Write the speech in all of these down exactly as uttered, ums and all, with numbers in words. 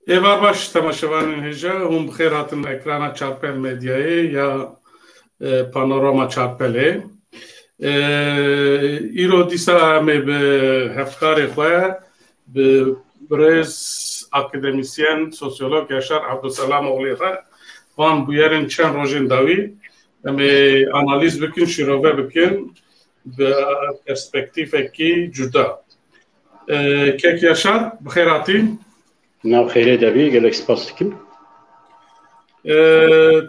Êvar baş, temaşevanên hêja, hûn bi xêr hatin ekrana Çarpel Medyayê ya, e, Panorama Çarpelê. E, îro dîsa em ê bi hevkarê xwe, bi birêz akademîsyen, sosyolog Yaşar Abdulselamoğlu re van bûyerên çend rojên dawî em ê analîz bikin, şîrove bikin bi perspektîfekî cuda. E, kek Yaşar, bi xêr hatî. Nav xêrê de bî, gelek spas dikim. E,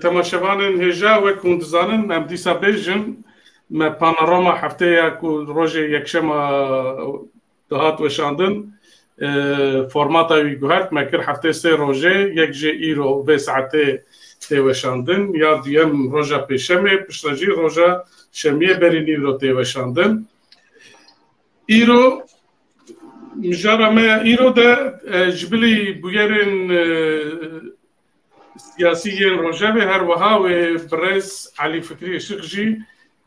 temaşevanên hêja, wek hûn dizanin, em dîsa bêjin, me panorama hefteya ku rojê yekşema dihat weşandin, e, formata wî guhert, me kir heftê sê rojê, yek jê îro vê saetê tê weşandin, ya duyem roja pêşemê, piştre jî roja şemiyê berî nîvro tê weşandin. Îro, mijara me ya îro de, e, ji bilî bûyerên, e, siyasî yên rojevê, her wiha wê birêz Elî Fikrî Işik jî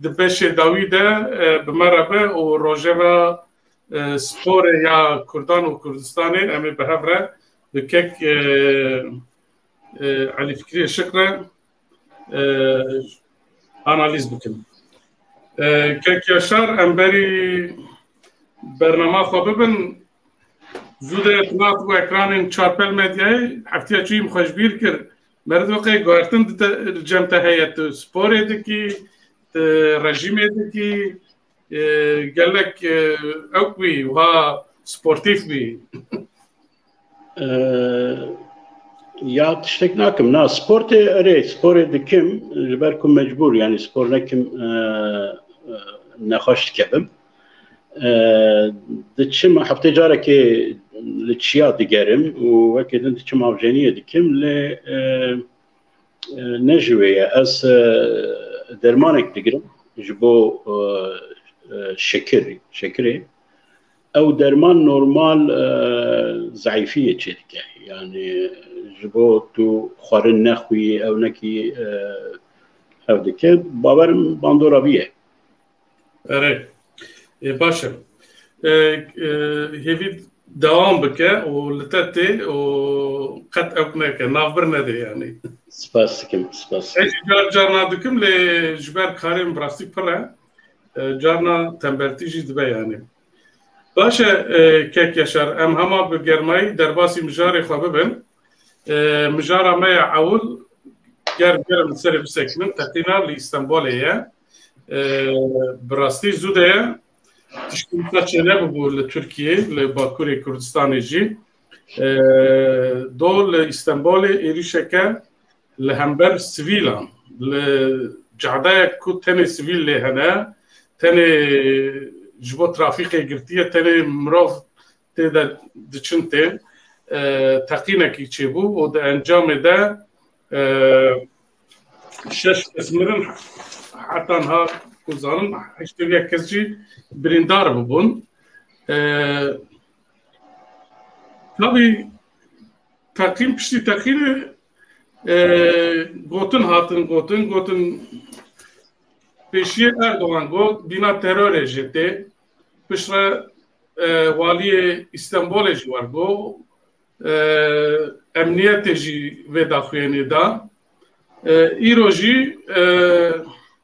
di beşê dawî de, e, bi me re be û rojeva, e, sporê ya Kurdan û Kurdistanê em ê bi hev re bi kek, e, e, Elî Fikrî Işik re, e, analîz bikin. E, kek Yaşar, em berî bernama xwe bibin, zû de tuna bû ekranên Çarpel Medyayê, heftiya çûyî min xwe ji bîr kir. Meriv wê qey guhertin dite, li cem te heye, tu sporê dikî, tu rejîmê dikî, e, gelek, e, ew bî, wiha sportîf bî. E, ya tiştek nakim. Na, sportê, erê, sporê dikim, ji ber ku mecbûr, yanî spor nekim, e, e, nexweş dikevim. E, diçim, heftê carekê li çiya digerim û wekî din diçim avjeniyê dikim, lê, e, e, ne ji wê ye. Ez, e, dermanek digirim ji bo, e, e, şekir, şekirê. Ew derman normal, e, zeîfiyê çêdike. Yani ji bo tu xwarin nexwî, ew nekî, e, ev dike. Bawerim bandora vî ye. Erê. Ê, baş e. Ê, ê, hêvî dewam bike û li te tê û qet ew neke, navbir nede yani. Spas dikim, spas. Ez jî car carna dikim, lê ji ber karên bi rastî pir e. E, carna tembeltî jî dibe yani. Baş e, e, kek Yaşar, em hema bi germayî derbasî mijarê xwe bibin. E, mijara me ya ewil, ger germ li serê bisekinin, teqîna li Îstenbolê ye. E, bi rastî zû de ye. Tiştî wisa çênebûbû li Tirkiyê, li Bakurê Kurdistanê jî. E, do li Îstenbolê êrîşeke li hember sivîlan, li cadeyek ku tenê sivîl lê hene, tenê ji bo trafîkê girtiye, tenê mirov tê de diçin tê, e, teqînekî çêbû û di encamê de, e, şeş kes mirin, heta niha ku zanim heştê û yek kes jî birîndar bibûn. E, tabî teqîn, piştî teqînê, e, gotin hatin gotin, gotin pêşiyê Erdogan got, bîna terorê jê tê. Piştre, e, waliyê Îstenbolê jî wer got, e, emniyetê jî vê daxuyaniyê da. E, îro jî, e,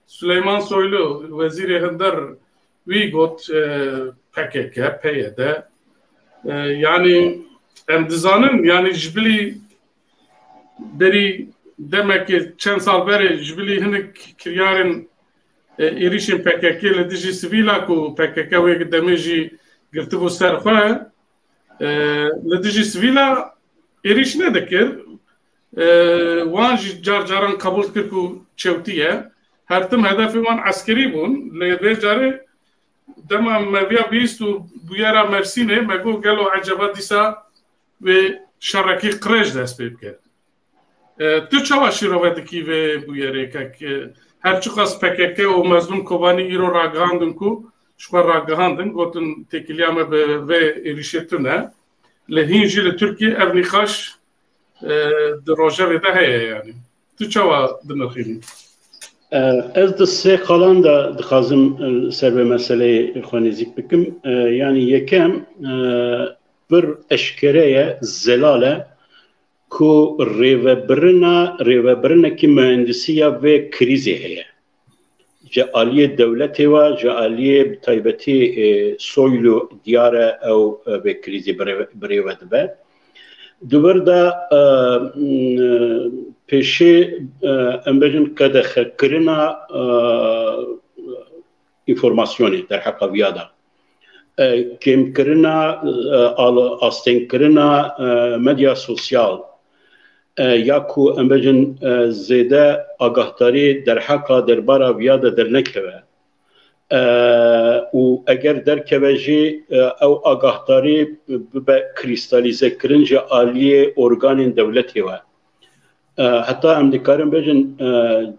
Süleyman Soylu, wezîrê hundir, wî got, e, P K K, P Y D. E, yanî em dizanin, yanî ji bilî berî demekê, çend sal berê ji bilî hinek kiryarên, e, êrîşên P K K li dijî sivîla ku P K K wê demê jî girtibû ser xwe, e, li dijî sivîla êrîş nedikir. E, wan jî car caran qebûl dikir ku çewtî ye. Her tim hedefê wan eskerî bûn. Lê vê carê dema me viya bihîst û bûyera Mersînê, me got, gelo eceba dîsa wê şerekî qirêj dest pê bike? E, tu çawa şîrove dikî vê bûyerê, kek? E, her çiqas P K K û Mezlûm Kobanî îro ragihandin ku ji xwe ragihandin, gotin têkiliya me bi vê êrîşê tune. Lê hîn jî li Tirkiyê ev nîqaş, e, di rojevê de heye yani. Tu çawa dinirxînî? E, ez di sê qalan de dixwazim, e, ser vê meseleyê xwe nêzîk bikim. E, yani yekem, e, pir eşkere ye, zelal e. ku rêvebirina, rêvebirinekî mühendisî ya vê krîzê heye. Ji aliyê dewletê ve, ji aliyê bi taybetî, e, Soylu diyar e ew, e, vê krîzê birê-, birêve dibe. Di vir de, e, m, pêşê, e, em bêjin qedexekirina, e, înformasyonê derheqa viya de. E, kêmkirina, e, al-, astengkirina, e, medya sosyal, e, ya ku em bêjin, e, zêde agahdarî derheqa derbara viya de dernekeve. E, û eger derkeve jî, e, ew agahdarî bibe krîstalîzekirin ji aliyê organên dewletê ve. E, heta em dikarin bêjin, e,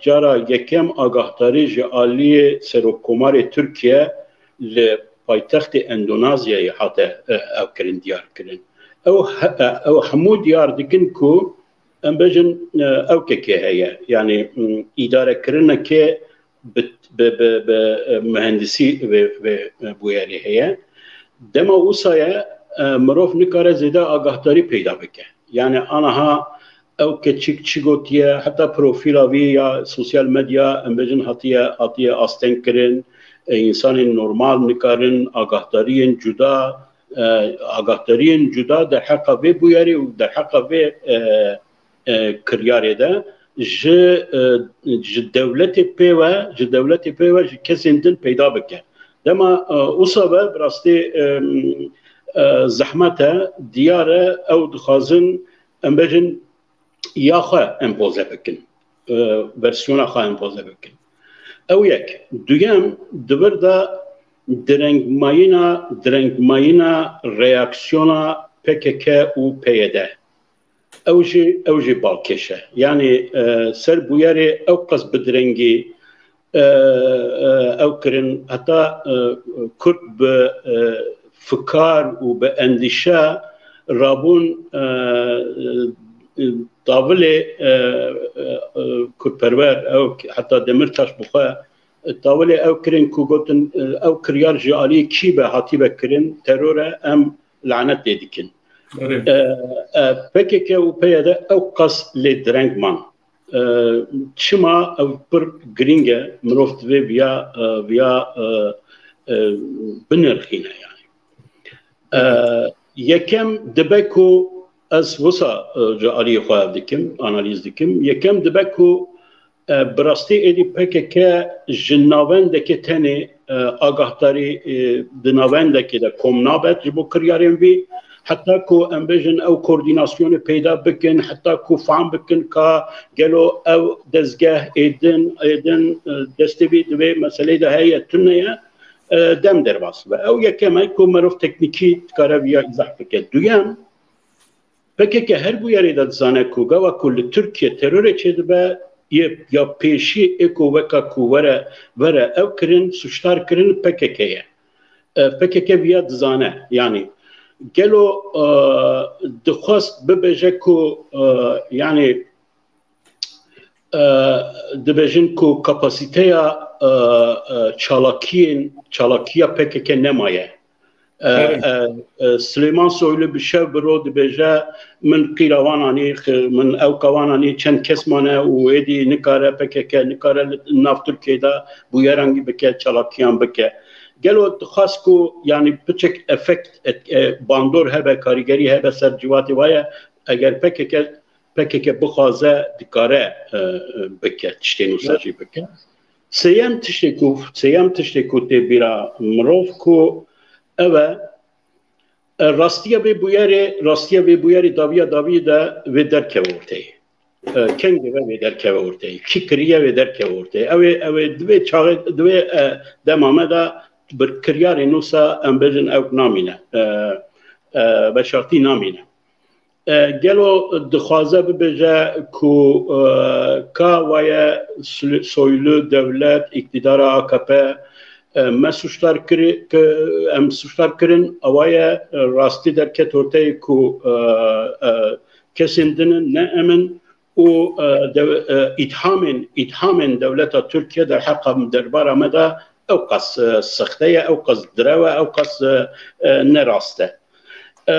cara yekem agahdarî ji aliyê Serokkomarê Tirkiye li paytextê Endonezyayê hate, e, ew kirin, diyar kirin. Ew he-, e, ew hemû diyar dikin ku em bêjin, e, ew kekê heye. Yanî, m, îdarekirineke bi, bi, bi, bi, e, mühendisî vê, vê, e, bûyerê heye. Dema wisa ye, e, mirov nikare zêde agahdarî peyda bike. Yani anaha ew keçik çi gotiye, heta profila vî ya sosyal medya, em bêjin hatiye, hatiye asteng kirin. E, insanên normal nikarin agahdariyên cuda, e, agahdariyên cuda derheqa vê bûyerê û derheqa vê, e, e, kiryarê de ji, e, ji dewletê pê ve, ji dewletê pê ve ji kesên din peyda bike. Dema, e, wisa ve bi rastî, e, e, zehmet e, diyar e, ew dixwazin, em bêjin, ya xwe empoze bikin. E, versiyona xwe empoze bikin. Ew yek. Duyem, di vir de direngmayîna, direngmayîna reaksiyona P K K û P Y D. Ew jî, ew jî balkêş e. Yanî, e, ser bûyerê ew qas bi direngî, e, e, ew kirin, heta, e, Kurd bi, e, fikar û bi endîşe rabûn, e, e, tavilê, e, e, e, Kurdperwer, ew heta Demirtaş bi xwe, e, tavilê ew kirin ku gotin, e, ew kiryar ji aliyê kî be hatibe kirin, teror e, em lanet lê dikin. Erê. E, e, P K K û P Y D ew qas lê direng man. E, çima ew pir girîng e, mirov divê viya, e, viya, e, e, binirxîne yani. E, yekem dibe ku ez wisa, e, ji aliyê xwe ev dikim, analîz dikim. Yekem dibe ku, e, bi rastî êdî P K K ji navendekê tenê, e, agahdarî, e, di navendekê de kom nabet ji bo kiryarên vî. Heta ku em bêjin ew koordînasyonê peyda bikin, heta ku fehm bikin ka gelo ew dezgeh êdin, êdin, e, destê vî di vê meseleyê de heye tune ye, e, dem derbas be. Ew yekem e ku merov teknîkî dikare viya îzah bike. Duyem, P K K her bûyerê de dizane ku gava ku li Tirkiye terorê çêdibe, yê ya pêşî ê ku weka ku were, were ew kirin, sûcdar kirin P K K ye. E, P K K viya dizane. Yanî gelo, e, dixwest bibêje ku, e, yanî, e, dibêjin ku kapasîteya, e, e, çalakiyên, çalakiya P K K nemaye. E, Evet. e, e, Silêman Soylu bi şev bi ro dibêje, min qîra wan anî, xi-, min ewka wan anî, çend kes mane û êdî nikare P K K, nikare li nav Tirkiyê de bûyeran bike, çalakiyan bike. Gelo dixwest ku, yanî, piçek efekt, et-, e, bandor hebe, karîgerî hebe ser civatê waye, eger P K K, P K K bixwaze, dikare, e, e, bike, tiştên wisa jî bike. Sêyem tiştê ku, sêyem tiştê ku tê bîra mirov ku ev e, e, rastiya vê bûyerê, rastiya vê bûyerê dawiya dawî de vê derkeve orteyê. E, kengê ve vê derkeve orteyê. Kî kiriye vê derkeve orteyê. Ew ê, ew ê di vê çaxê, di vê, e, dema me de bi kiryarên wisa em bêjin ew namîne. E, e, veşartî namîne. E, gelo dixwaze bibêje ku, e, ka waye Sül-, Soylu dewlet, îktidara A K P, e, me sûcdar kiri-, ki-, em sûcdar kirin, ewaye, e, rastî derket orteyê ku, e, e, kesên din in, ne em in û, e, dew-, e, îthamên, îthamên dewleta Tirkiye derheqa derbara me de ew qas, e, sexte ye, ew qas direw e, ew qas, e, e, nerast e. E,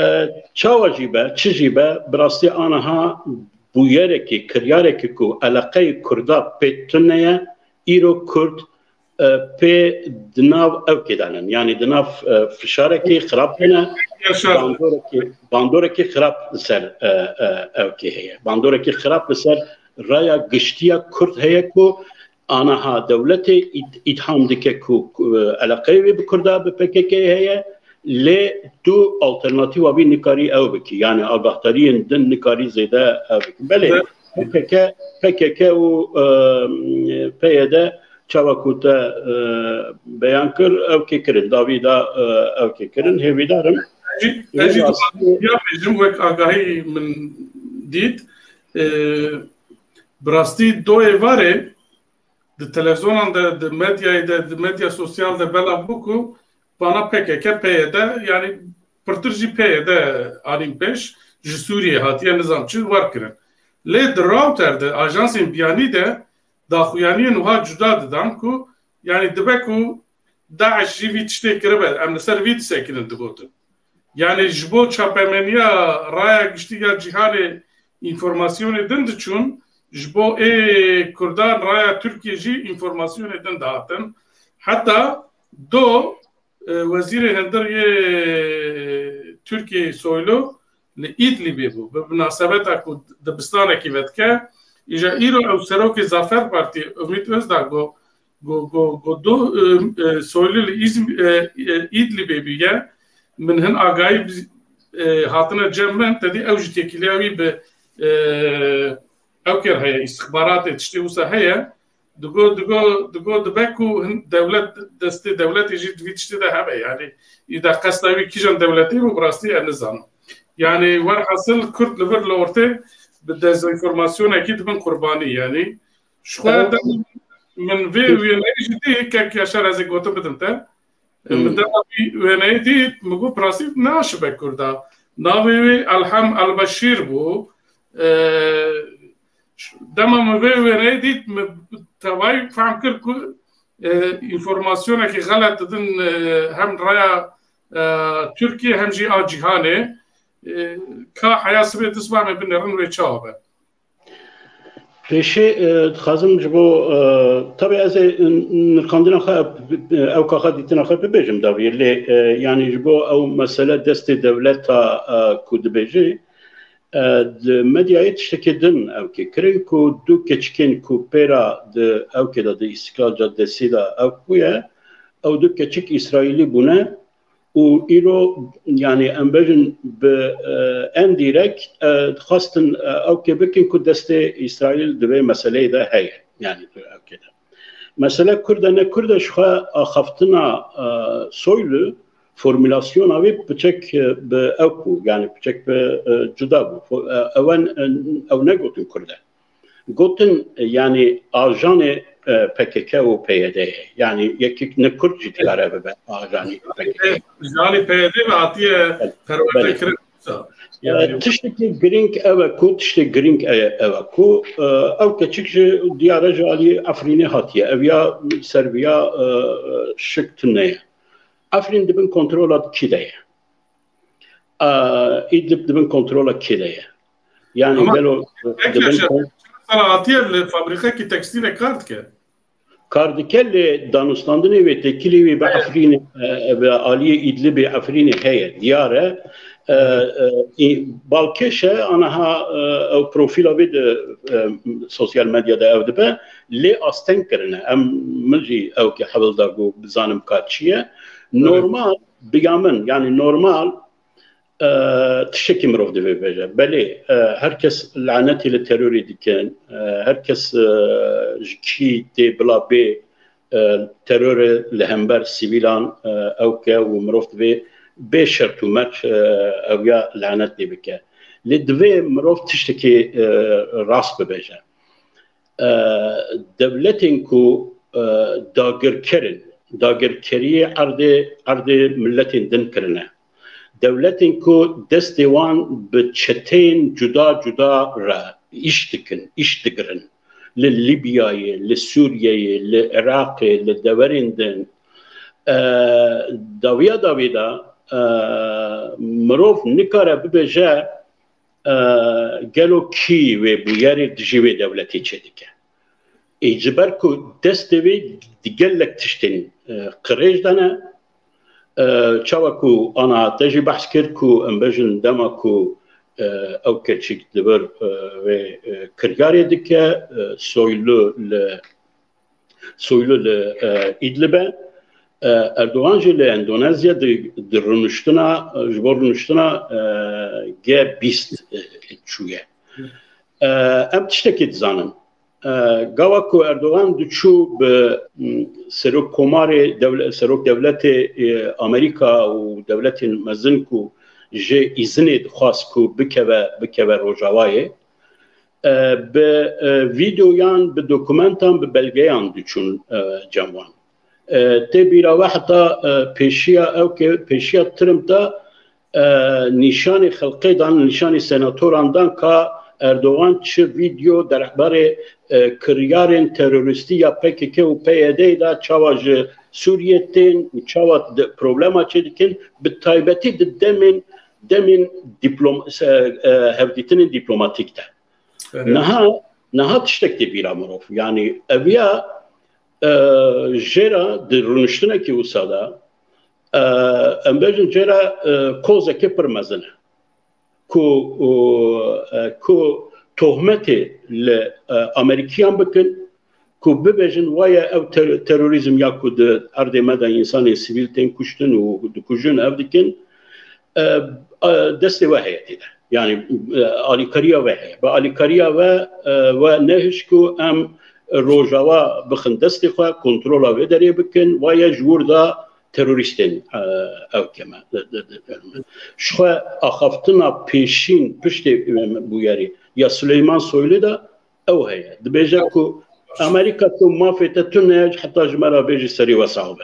çawa jî be, çi jî be, bi rastî aniha bûyerekî, kiryarekî ku eleqeyê Kurda pê tune ye, îro Kurd, e, pê di nav ewkê de ne. Yanî di nav, e, fişarekî xirab de ne, Yaşar. Bandorekî, bandorekî xirab li ser, e, e, ewkê heye. Bandorekî xirab li ser raya giştiya Kurd heye ku aniha dewletê ît-, îtham dike ku, ku, e, eleqeyê wê bi Kurda, bi P K K heye, lê tu alternatîfa wî nikarî ew bikî. Yanî agahdariyên din nikarî zêde ew bikî. Belê, Evet. P K K, P K K û, e, P Y D çawa ku te, e, beyan kir, ewkê kirin. Dawî da, e, ewkê kirin. Hêvîdar im. Ez jî, ez jî Rastî- ya bêjim, wek agahî min dît, e, bi rastî doyê varê di televizyonan de, di medyayê de, di medya sosyal de belav bû ku vana P K K, P Y D, yanî pirtir jî P Y D anîn pêş, ji Sûriyê hatiye, nizam çi wer kirin. Lê di Reuter de, ajansên biyanî de daxuyaniyên wiha cuda didan ku, yanî dibe ku DAIŞ jî vî tiştê kiribe, em li ser vî disekinin digotin. Yanî ji bo çapemeniya raya giştî ya cîhanê înformasyonê din diçûn, ji bo ê Kurdan raya Tirkiyê jî înformasyonê din dihatin. Heta do, e, wezîrê hundir yê Tirkiyeyê Soylu li Îdlibê bû. Bi minasebeta ku dibistanekî vedike, îja îro ew serokê Zafer Partî Ümit Özdağ got, got, got, got, do, e, e, Soylu li Îzm-, e, e, Îdlibê bûye. Min hin agahî bi-, e, hatine cem min, tedî ew jî têkiliya wî bi, e, ew kêr heye, îstixbaratê tiştê wisa heye. Digo, digo, digo dibe ku hin dewlet, destê dewletê jî di vî tiştê de hebe. Yanî, îda qesta wî kîjan dewletê bû, bi rastî ez nizanim. Yanî, werhasil Kurd li vir li ortê bi dezenformasyonekî dibin qurbanî. Yanî, ji xwe Evet. de min vê wêneyê jî dî, kek Yaşar, ez ê gotin bidim te. Hmm. Min dema wî wêneyê dît, min got, bi rastî ne aşibe Kurda. Navê wî Elhem Elbeşîr bû. E, ş-, dema min vê wêneyê dît, min tevayî fehm kir ku, e, înformasyonekî xelet didin, e, hem raya, e, Tirkiye hem jî a cîhanê. E, ka heya sibê di zimanê binêrin wê çawa be. Pêşê, e, dixwazim ji bo, e, tabî ez ê n-, nirxandina xwe, e, ew kaxa dîtina xwe bibêjim dawiyê, lê, e, yanî ji bo ew mesele destê dewleta, e, ku dibêjê, e, di medyayê tiştekê din ew kê kirin ku du keçikên ku pêra di ew kê de di Îstiklal Caddesî de ew bûye, ew du keçik Îsraîlî bûne, û îro, yanî em bêjin bi, e, endirekt, e, dixwastin, e, ew kê bikin ku destê Îsraîl di vê meseleyê de heye. Yanî tu ew kê de. Mesele Kurd e ne Kurd e, ji xwe axaftina, e, Soylu, formulasyona wê piçek, e, bi ew bû, yanî piçek bi, e, cuda bû. Fo-, e, ewen, e, ew negotin Kurd e. Gotin, yanî ajanê, e, P K K û P Y D ye. Yanî yekek ne Kurd jî dikare bibe ajanê P K K. Ji alî P Y D ve hatiye Belê, perwerde belê. kirin. E, Yanî tiştekî girîng ew e ku, tiştê girîng e-, ew e ku, e, ew keçik ji diyar e ji alî Efrînê hatiye. Ev ya serviya, e, şik tune ye. Efrîn di bin kontrola kî de ye? E, Îdlib di bin kontrola kî de ye? Yanî Ama gelo pek di bin yaşa, kon- çar sala hatiye li fabrîkekî tekstîlê kar dike. Kar dike, lê danûstandinê wê, têkilî wê bi Efrînê, e, bi aliyê Îdlibê, Efrînê heye, diyar e. E, e, î-, balkêş e, aniha, e, ew profîla wê di, e, sosyal medya de ew dibe, lê asteng kirine. Em, min jî ew kê hewl da ku bizanim ka çi ye. Normal, biya min, yanî normal, e, tiştekî mirov divê bêje. Belê, e, her kes lanetî li terorê dikin, e, her kes, e, ji kî tê bila bê, e, terorê li hember sivîlan, e, ew ke û mirov divê bê şert û merc, e, ew ya lanet lê bike. Lê divê mirov tiştekî, e, rast bibêje. E, dewletên ku, e, dagirker in, dagirkeriyê erdê, erdê miletên din kirine. Dewletên ku destê wan bi çeteyên cuda cuda re îş dikin, îş digirin. Li Lîbyayê, li Sûriyeyê, li Iraqê, li deverên din. E, dawiya dawî de e, mirov nikare bibêje, e, gelo kî wê bûyerê dijî wê dewletê çêdike. Ê, ji ber ku destê wê di gelek tiştên, e, qirêj de ne, e, çawa ku ana te jî behs kir ku em bêjin dema ku, e, ew keçik di vir, e, wê, e, kiryarê dike, e, Soylu li, Soylu li, e, Îdlibê, e, Erdogan jî li Endonezya di, di rûniştina, ji bo rûniştina, e, G bîst, e, çûye. E, em tiştekî dizanin. E, gava ku Erdogan diçû bi, m, serok komarê, dewle-, serok dewletê, e, Amerîka û dewletên mezin ku jê îzinê dixwast ku bikeve, bikeve Rojavayê, e, bi, e, vîdeoyan, bi dokumentan, bi belgeyan diçûn, e, cem wan. E, tê bîra we heta, e, pêşiya ew ke, pêşiya Trump de, e, nîşanê xelkê dan, nîşanê senatoran dan ka Erdogan çi vîdeo derbarê, e, kiryarên terorîstî ya P K K û P Y D de çawa ji Sûriyê tên û çawa di problema çê dikin, bi taybetî di demên, demên diplom-, se-, e, hevdîtinên dîplomatîk de. Evet. Niha, niha tiştek tê bîra mirov. Yanî eviya, e, jê re di rûniştinekî wisa de, e, em bêjin jê re, e, kozekê pir mezin e. Ku, e, ku tohmetê li, e, Amerîkiyan bikin, ku bibêjin waye ew ter-, terorîzm ya ku di erdê me de însanên sivîl tên kuştin û dikujin ev dikin, e, e, destê we heye tê de. Yanî, e, alîkariya we heye. Bi alîkariya we, e, we nehişt ku em Rojava bixin destê xwe, kontrola wê derê bikin, waye ji wir de terorîstên, e, ew keme. De, de, de, de. Ji xwe axaftina pêşîn piştê, e, bûyerê ya Suleyman Soylu de ew heye. Dibêje ku Amerîka tu mafê te tune ye, heta ji me re bêjî serî we sax be.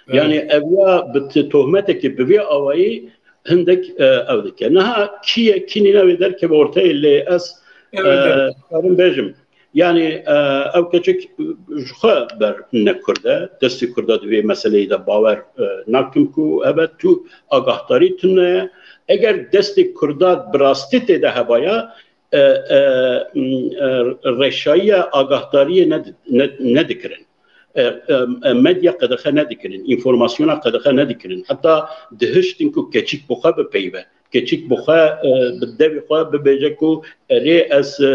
Evet. Yanî ev ya bi t-, tohmetekî bi vê awayî hindek, e, ew dike. Niha kî ye, kî nîne wê derkeve orteyê lê ez, Evet, e, evet. dikarim bêjim. Yanî, e, ew keçik ji xwe ber ne Kurd e. Destê Kurda di vê meseleyê de bawer, e, nakim ku hebe tu agahdarî tune ye. Eger destê Kurda bi rastî tê de hebaya, e, e, m, e, reşayiya agahdariyê nedi-, ne-, nedikirin. E, e, e, medya qedexe nedikirin, înformasyona qedexe nedikirin. Heta dihiştin ku keçik bi xwe bipeyive. Keçik bi xwe, e, bi devê xwe bibêje ku erê ez, e,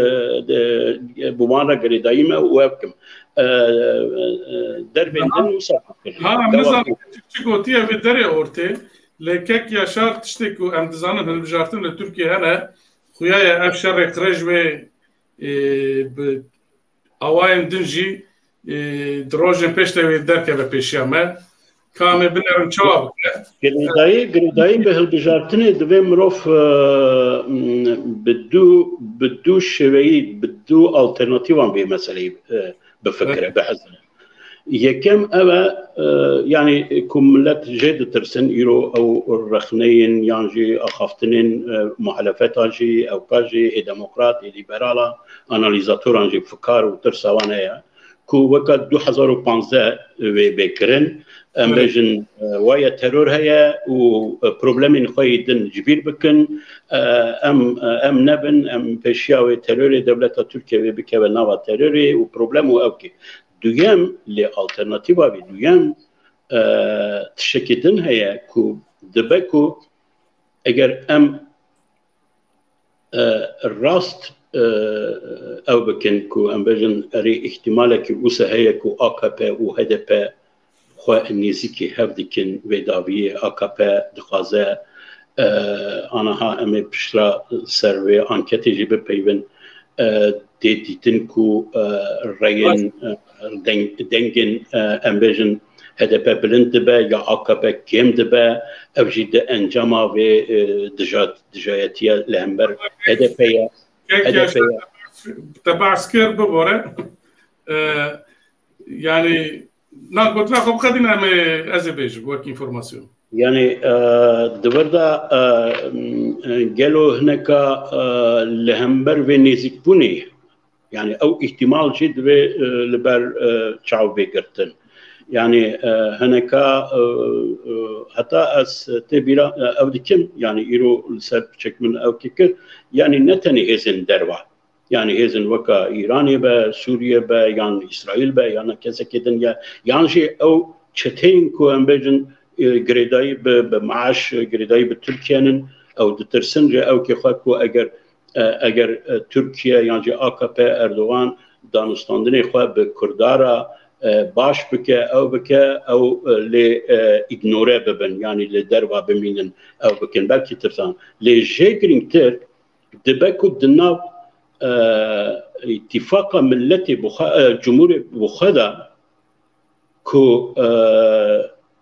de, bi wan re girêdayî me û ev kim. E, e, derbên Ha, din wisa kirin. Ha, em Dewa nizanin ku keçik çi gotiye vê derê ortê. Lê kek Yaşar tiştê ku em dizanin hilbijartin li Tirkiye hene, xuya ye ev şerê qirêj wê, e, bi awayên din jî, e, di rojên pêş de wê derkeve pêşiya me. Ka em ê binerin çawa bike? Girêdayî, girêdayî bi hilbijartinê divê mirov, e, bi du, bi du şêweyî, bi du alternatîvan vê meseleyê, e, bifikire, Evet. bihezire. Yekem ev e, e, yanî ku millet jê ditirsin, îro ew rexneyên yan jî axaftinên, e, muhalefeta jî, ewka jî, ê demokrat, ê liberala, analizatoran jî fikar û tirsa wan heye ku weka du hezar û panzdeh wê bê kirin. Em Evet. bêjin, e, waye teror heye û, e, problemên xwe yê din ji bîr bikin. E, em, e, em nebin, em pêşiya wê terorê, dewleta Tirkiye wê bikeve nava terorê û problem û ew kê. Duyem, lê alternatîfa vê duyem, e, tiştekî din heye ku dibe ku eger em, e, rast, e, ew bikin ku em bêjin erê îhtimalekî wisa heye ku A K P û H D P xwe nêzîkî hev dikin vê dawiyê. A K P dixwaze, e, aniha em ê piştre ser vê anketê jî bipeyivin. E, tê dîtin ku, e, reyên, e, deng-, dengên, e, em bêjin H D P bilind dibe ya A K P kêm dibe, ev jî di encama vê, e, dija-, dijayetiya li hember H D P ye. Kek H D P Yaşar ye. Te behs kir bibore. E, yanî, na gotina xwe biqedîne em ê, ez ê bêjim wek înformasyon. Yanî, e, di vir de, e, m, e, gelo hineka, e, li hember vê nêzîkbûnê, yanî ew îhtimal jî divê, e, li ber, e, çav bê girtin. Yani e, hineka e, e, heta ez tê bîra e, ew dikim, yani îro li ser piçek min ew kê kir, yani ne tenê hêzên derva, yani hêzên weka Îranê be, Sûriye be, yan Îsraîl be, yan kesekê din ya, yan jî ew çeteyên ku em bêjin e, girêdayî bi, bi maaş, e, girêdayî bi Tirkiye nin, ew ditirsin ji ew kê xwe ku eger e, eger e, Tirkiye yan jî A K P Erdogan danûstandinê xwe bi Kurda re e, baş bike, ew bike, ew e, lê e, îgnore bibin, yanî li derva bimînin, ew bikin. Belkî tirsan. Lê jê girîngtir dibe ku di nav e, îtîfaqa miletê bi xwe, e, cumhurê bi xwe de ku e,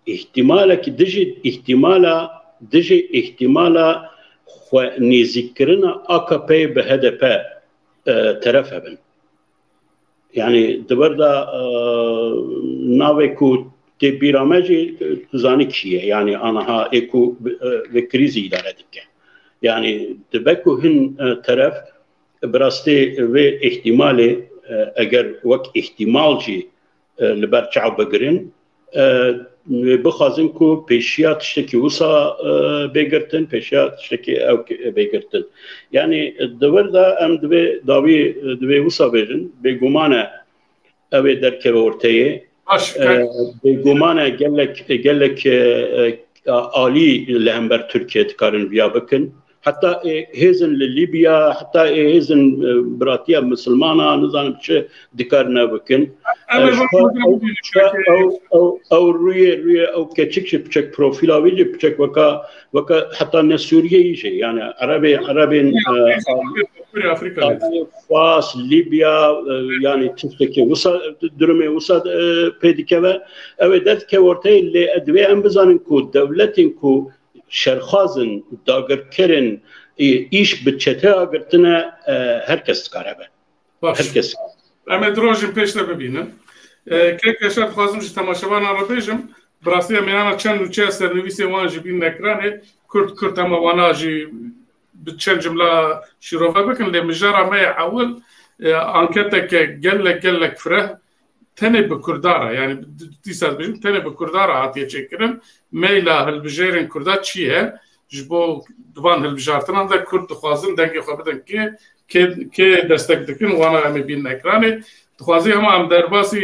îhtimalekî dijî îhtimala dijî îhtimala xwe nêzîkkirina A K P'yê bi H D P e, teref hebin. Yani di vir de e, navê ku tê bîra me jî e, tu zanî kî ye. Yani aniha ê ku e, vê krîzî îdare dike. Yani dibe ku hin e, teref bi rastî vê îhtimalê e, eger wek îhtimal jî e, li ber çav bigirin, e, bixwazin ku pêşiya tiştekî wisa e, bê girtin, pêşiya tiştekî ew bê girtin. Yani di vir de em divê dawî divê wisa bêjin, bêguman e ew ê derkeve orteyê. Baş, e, bêguman e gelek, gelek e, e, alî li hember Tirkiye dikarin viya bikin. Heta ê hêzin li Libya, heta ê hêzin e, biratiya misilmana, nizanim çi dikarine bikin. Em ê ew, ew, ew, ew rûyê, rûyê ew keçik jî piçek profîla wî jî piçek weka, weka heta ne Sûriyeyî jî, yani Erebê, Erebên Fas, Libya, e, yani tiştekî wisa, durumê wisa e, pê dikeve. Ew ê derdikeve orteyê, lê divê em bizanin ku dewletên ku şerxwazin, dagirkerin, îş bi çete agirtine, e, her kes dikare be. Baş. Her kes. Em ê di rojên pêş de bibînin. E, kek Yaşar, dixwazim ji temaşevanan re bêjim, bi rastî em ê ana çend nûçeya sernivîsê wan jî bînin ekranê, kurt kurt hema wana jî bi çend cimla şîrove bikin, lê mijara me yê ewil, e, anketeke gelek gelek fireh, tenê bi Kurdan re, yani dîsa dibêjim, tenê bi Kurdan re hatiye çêkirin. Meyla hilbijêrên Kurda çi ye? Ji bo di van hilbijartinan de Kurd dixwazin dengê xwe bidin kê, kê, kê destek dikin, wana em ê bînin ekranê. Dixwazî hema em derbasî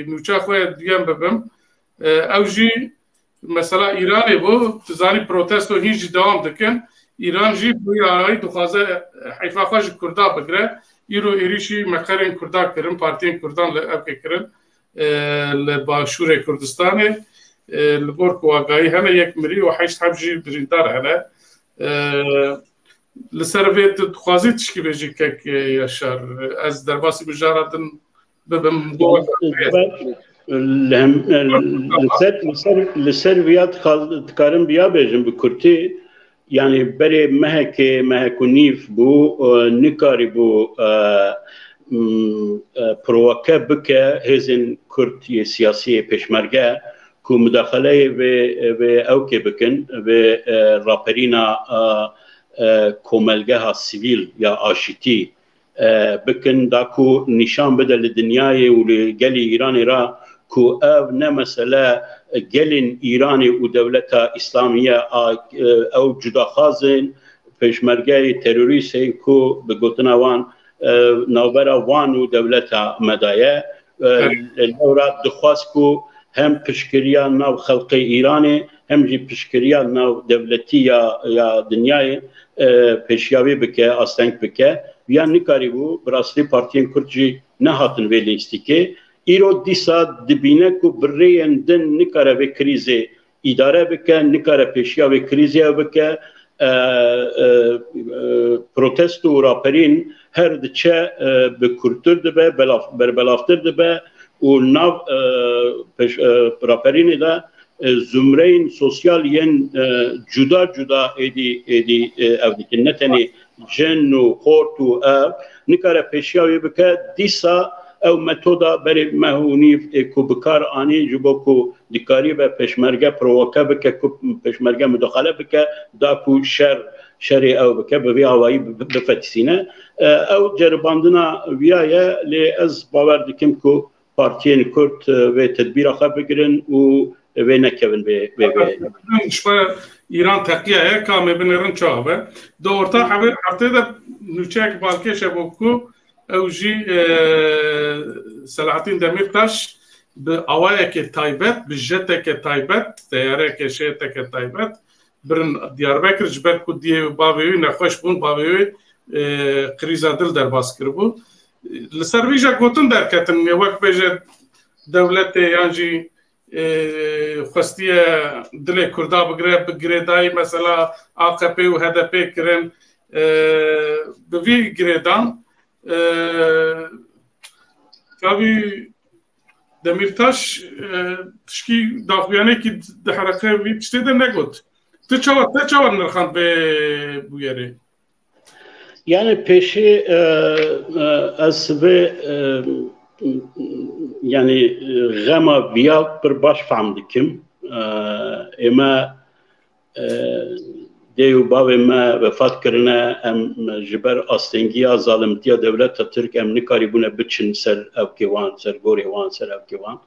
nûça xwe duyen bibim. E, ew jî mesela Îranê bû, tu zanî protesto hîn jî dewam dikin. Îran jî bi wî arayî dixwaze heyfa xwe ji Kurda bigire. Îro êrîşî meqerên Kurda kirin, partiyên Kurdan li ewkê kirin, e, li Başûrê Kurdistanê. E, li gor ku agahî hene, yek mirî û heşt heb jî birîndar hene. E, Li ser vê tu dixwazî tişkî bêjî kek Yaşar? Ez derbasî mijara din bibim. Li hem- li ser, li ser, li ser viya dixwaz- dikarim viya bêjim bi kurtî. Yani berê mehekê, mehek û nîv bû, e, nikarîbû e, m, e, provoke bike hêzên Kurd yê siyasî yê pêşmerge ku mudaxaleyê vê, vê ewkê bikin, vê e, raperîna e, e, komelgeha sivîl ya aşîtî e, bikin, da ku nîşan bide li dinyayê û li gelê Îranê re ku ev ne mesele gelên Îranê û dewleta Îslamî ye, a, e, ew cudaxwaz in, pêşmergeyê terorîst ên ku bi gotina wan e, navbera wan û dewleta me de ye. E, Evet. Lewra dixwast ku hem piştgiriya nav xelqê Îranê hem jî piştgiriya nav dewletî ya, ya dinyayê e, pêşiya wê bike, asteng bike. Ya nikarîbû, bi rastî partiyên Kurd jî nehatin vê lîstîkê. Îro dîsa dibîne ku bi rêyên din nikare vê krîzê îdare bike, nikare pêşiya vê krîzê bike. E, e, e, protesto û raperîn her diçe e, bi kûrtir dibe, belaf, berbelavtir dibe û nav e, pêş, e, raperînê de e, zumreyên sosyal yên e, cuda cuda êdî, êdî e, ev dikin. Ne tenê jin û xort û ev, nikare pêşiya wê bike. Dîsa ew metoda berê meh û nîv ê ku bi kar anî ji bo ku dikarîbe pêşmerge provoke bike, ku pêşmerge mudaxale bike, da ku şer, şerê ew bike, bi vî awayî bi-, bifetisîne. E, ew ceribandina viya ye, lê ez bawer dikim ku partiyên Kurd, e, vê tedbîra xwe bigirin û vê nekevin vê, vê, vê. Ji xwe Îran teqiya ye, ka me binêrin çawa be. Di orta hev-, heftê de nûçeyek balkêş e bo ku ew jî, e, Selahattin Demirtaş bi awayeke taybet, bi jeteke taybet, teyareke, jeteke taybet, birin Diyarbekir, ji ber ku diyê wî, bavê wî nexweş bûn, bavê wî, e, krîza dil derbas kiribû. Li ser vî jî gotin derketin, wek bêje dewletê yan jî, e, xwestiye dilê Kurda bigire, bi girêdayî mesela A K P û H D P kirin, e, bi vî girêdan, e, tabî Demîrtaş, e, tişkî daxuyanekî di hereqê vî tiştê de negot. Tu çawa, te çawa nirxand vê bûyerê? Yani pêşî, e, e, ez vê, e, yani, e, xema viya pir baş fehm dikim. E, ême, e, dê û bavê me vefat kirine, em ji ber astengiya, zalimtiya dewleta Tirk em nikarîbûne biçin ser ewkê wan, ser gorê wan, ser ewkê wan.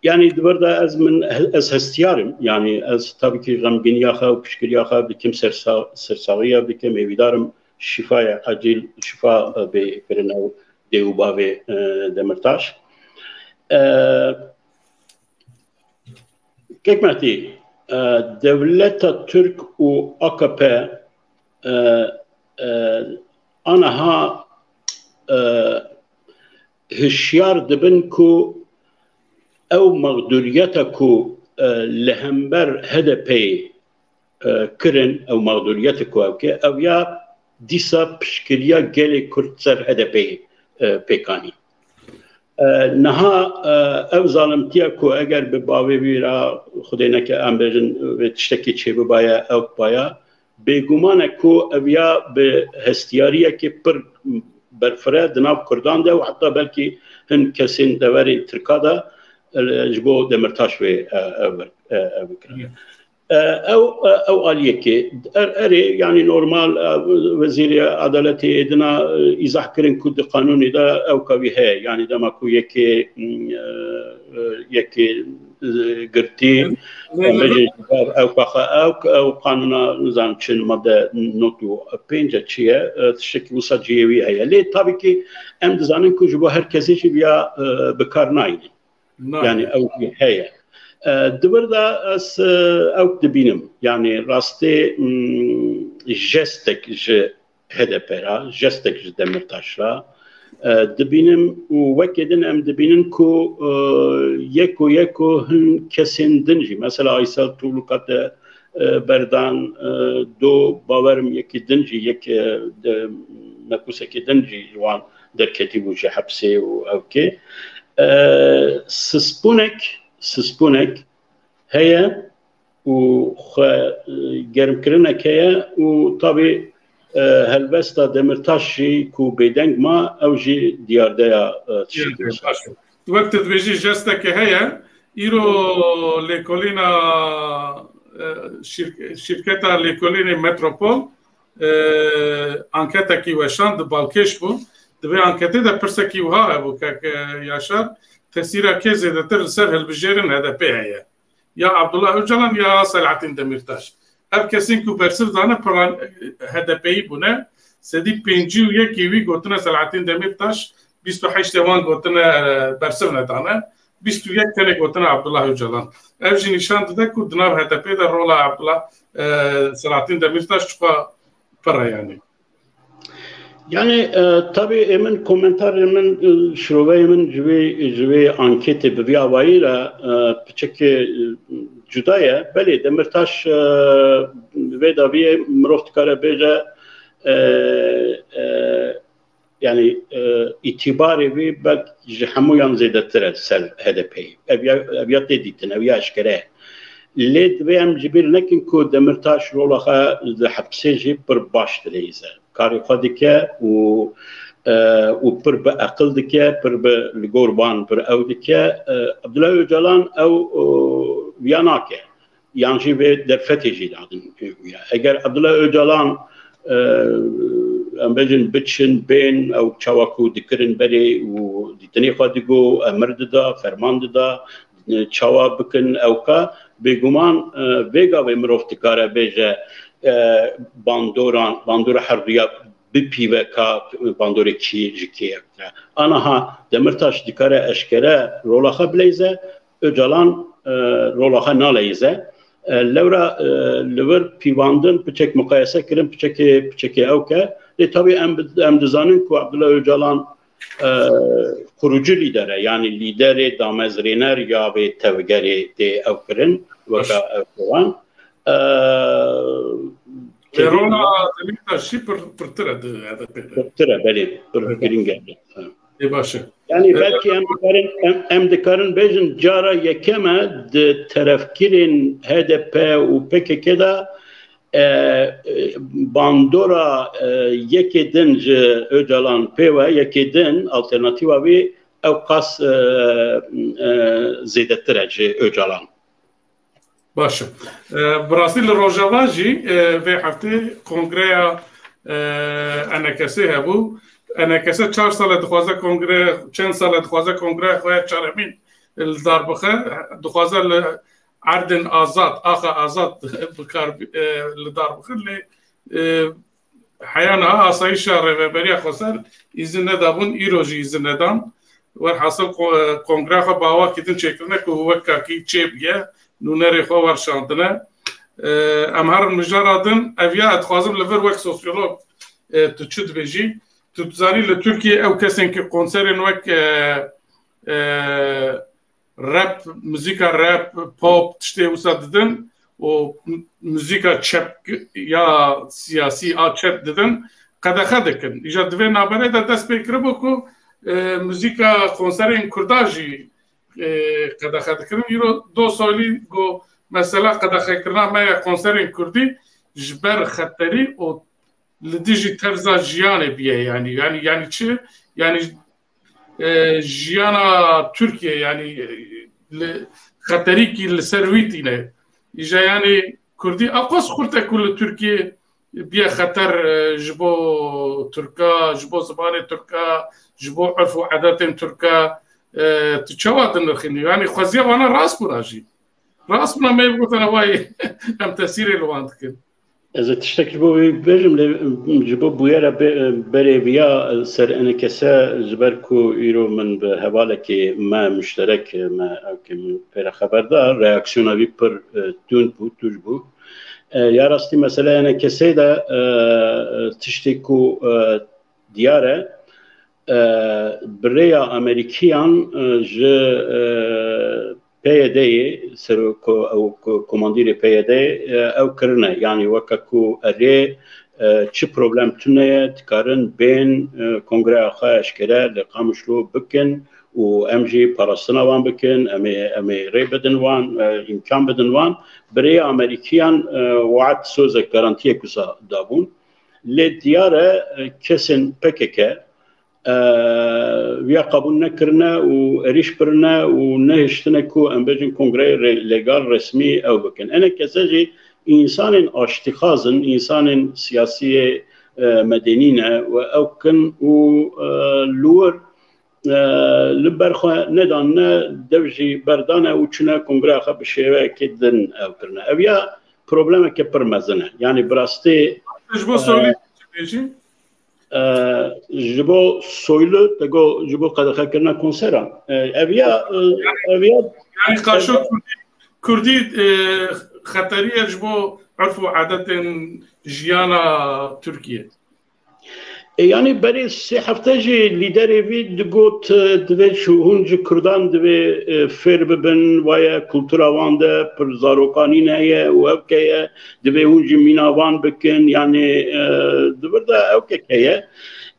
Yani di vir de ez min, ez hestiyar im. Yani ez tabii ki xemgîniya xwe û piştgiriya xwe dikim, sersa-, sersaxiya dikim, hêvîdar im şîfaya ecîl, şîfa, e, bê kirin ew dê û bavê, e, Demirtaş. E, Kek Mehdî, e, dewleta Tirk û A K P, e, e, aniha, e, hişyar dibin ku ew mexdûriyeta ku, e, li hember H D P'ê, e, kirin, ew mexdûriyeta ku ew ke, ew ya dîsa piştgiriya gelê Kurd ser H D P'ê, e, pêk anî. E, niha, e, ew zalimtiya ku eger bi bavê wî re, Xwedê neke, em bêjin, vê tiştekî çêbibaye, ew baya, bêguman e ku ev ya bi hestiyariyekê pir berfireh di nav Kurdan de û heta belkî hin kesên deverên Tirka de, e, ji bo Demirtaş wê, e, ev, e, ev bikire. E, ew, e, ew aliyekê. Er-, erê, yani normal, e, Wezîrê Edaletê êdina, e, îzah kirin ku di qanûnê de ew kavî heye. Yani dema ku yekê, mm, e, e, yekê, e, girtî, Lê, e, lê, bêjin ji ber ew kaxa ew, ew qanûna, nizanim çi, madde nod û pênc e, çi ye, e, tiştekî wisa cihê wî heye. Lê tabii ki em dizanin ku ji bo her kesê jî viya, e, bi kar nayîne. Na. Yani ew jî heye. E, di vir de ez, e, ew dibînim. Yani rastê, mm, jestek ji H D P re, jestek ji Demirtaş re, e, dibînim û wekê din em dibînin ku, e, yeko yeko hin kesên din jî, mesela Aysel Tuğluk hate, e, berdan, e, do bawerim yekî din jî, yek, e, de, mekusekî din jî ji wan derketî bû ji hepsê û ewkê. E, sispûnek, sispûnek heye û xwe, e, germkirinek heye û tabî, e, helbesta Demirtaş jî ku bêdeng ma, ew jî diyardeya, e, tiştekî wisa. Baş. Wek tu dibêjî jesteke heye, îro lêkolîna, e, şîr-, şîrketa lêkolînê Metropol, e, anketekî weşand, di balkêş bû. Di vê anketê de pirsekî wiha hebû, kek, e, Yaşar, tesîra kê zêdetir li ser hilbijêrên H D P heye? Ya Abdullah Öcalan ya Selahattin Demirtaş. Ev kesên ku bersiv dane, piran H D P'yî bûne. Sedî pêncî û yekê wî gotine Selahattin Demirtaş, bîst û heştê wan gotine, e, bersiv nedane. Bîst û yek tenê gotine Abdullah Öcalan. Ev jî nîşan dide ku di nav H D P'ê de rola Abdullah, e, Selahattin Demirtaş çiqas pir e yani. Yani, e, tabii ê min komentarê min, e, şiroveyê min ji vê, ji vê anketê bi vî awayî re, e, piçekê, e, cuda ye. Belê Demirtaş, e, vê daviyê mirov dikare bêje, e, e, yani, e, îtîbarê wî belk ji hemûyan zêdetir e ser H D P'yê. Ev ya, ev ya tê dîtin, ev ya eşkere ye. Lê divê em ji bîr nekin ku Demirtaş rola xwe di hepsê jî pir baş dileyîze. Karê xwe dike û, e, û pir bi eqil dike, pir bi li gor van pir ew dike. E, Abdullah Öcalan ew, e, viya nake. Yan jî vê derfetê jî dadin wî ye. Eger Abdullah Öcalan, e, em bêjin biçin, bên, ew çawa ku dikirin berê û dîtinê xwe digo, emir dida, ferman dida, çawa bikin ew ka, bêguman, e, vê gavê mirov dikare bêje, e, bandoran, bandora her duya bipîve ka bandorê kî ji kê ye. Aniha Demirtaş dikare eşkere rola xwe bileyze, Ocalan, e, rola xwe naleyze. E, lewra, e, li vir pîvandin piçek muqayese kirin, piçekê, piçekê ew ke. Lê tabî em bi-, em dizanin ku Abdullah Ocalan, e, kurucu lîder e, yanî lîderê damezrêner ya vê tevgerê tê ew kirin, weka ew wan. E, Lê rola Demirtaş jî pir, pirtir e di H D P de. Pirtir e, belê, pir girîng e. Ê baş e. Yanî belkî em dikarin, em, em dikarin bêjin cara yekem e di terefkirên H D P û P K K de, e, e, bandora, e, yekê din ji Ocalan pê ve, yekê din alternatîfa wî ew qas, e, e, zêdetir e ji Ocalan. Baş e. E, bi rastî li Rojava jî, e, vê heftê kongreya, e, E N K S hebû. E N K S çar sal e dixwaze kongre, çend sal e dixwaze kongreya xwe ya çaremîn li dar bixe. Dixwaze li erdên azad, axa azad bi kar, e, li dar bixe. Lê, e, Heya niha asayîşa Rêveberiya Xweser îzin nedabûn, îro jî îzin nedan. Werhasil ko-, kongreya xwe bi awakî din çêkirine ku wek kakî çêbûye, nûnerê xwe werşandine. E, em herin mijara din, ev ya ez dixwazim li vir wek sosyolog, e, tu çi dibêjî? Tu dizanî li Tirkiyê ew kesên ku konserên wek, e, e, rap, muzîka rap, pop, tiştê wisa didin û m-, muzîka çep ya siyasî a çep didin, qedexe dikin. Îja di vê navberê de dest pê kiribû ku, e, muzîka konserên Kurda jî, e, qedexe dikirin. Îro do salî ku mesela qedexekirina me ya konserên Kurdî ji ber xeterî û li dijî terza jiyanê bûye, yanî, yanî, yanî çi? Yanî, e, jiyana Tirkiyê, yanî, e, li xeterîkî li ser wî tîne. Îja, yanî, Kurdî aqas xurt e ku li Tirkiyê bûye xeter, e, ji bo Tirka, ji bo zimanê Tirka, ji bo urf û edetên Tirka, e, tu çawa dinirxînî? Yanî, xweziya vana rast bûna jî. Rast bûna me bigotana vay em tesîrê li wan dikin. Ez ê tiştek ji bo wî bêjim, lê ji bo bûyera be-, berê viya ser E N K S, ji ber ku îro min bi hevalekê me muşterek, me, ewkê min pê re xeber da, reaksiyona wî pir, e, tund bû, tûj bû. E, ya rastî meseleya E N K S'ê de, e, tiştê ku, e, diyar e, e, bi rêya Amerîkiyan, e, ji, e, P Y D'yê, serok-, ew ko-, komandîrê P Y D'yê, e, ew kirine. Yanî weke ku erê, e, çi problem tune ye, dikarin bên, e, kongreya xwe eşkere li Qamişlo bikin û em jî parastina wan bikin, em ê, em ê rê bidin wan, e, îmkan bidin wan. Bi rêya Amerîkiyan, e, we'd sozek, garantiyek wisa dabûn. Lê diyar e, e, kesên P K K, e, viya qebûl nekirine û êrîş birine û nehiştine ku em bêjin kongreyê re-, legal, resmî ew bikin. E N K S jî însanên aştîxwaz in, însanên siyasiyê, e, medenî ne û ew kin û, e, li wir, e, li ber xwe nedanine, dev jî berdane û çûne kongreya xwe bi şêweyekê din ew kirine. Ev ya problemeke pir mezin e. Yanî bi rastî, Ji bo e, Soylî çi bêjî? E, ji bo Soylu, te got ji bo qedexekirina konseran. E, ev ya, e, ev ya Yanî qaşo Kurdî, Kurdî, e, xeterî ye ji bo urf û edetên jiyana Tirkiyê. E, yanî berê sê hefte jî lîderê vî digot, e, divê ji hûn ji Kurdan divê, e, fêr bibin, waye kultura wan de pir zarokanîn heye û ew ke ye, divê hûn jî mîna wan bikin, yanî, e, di vir de ew ke heye.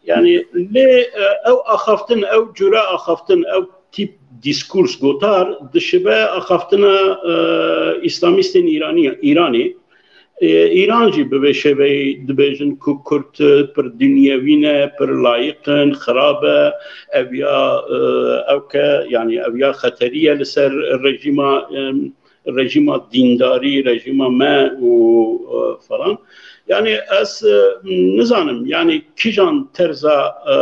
Yanî lê, e, ew axaftin, ew cure axaftin, ew tîp dîskurs, gotar, dişibe axaftina, e, îslamîstên Îranî, Îranê. E, Îran jî bi vê şêveyî dibêjin ku Kurd pir dinyewî ne, pir layîq in, xirab e. Ev ya, e, ew ke, yanî ev ya xeterî ye li ser rejîma, e, rejîma dîndarî, rejîma me û, e, falan. Yani ez e, nizanim, yani kîjan terza e,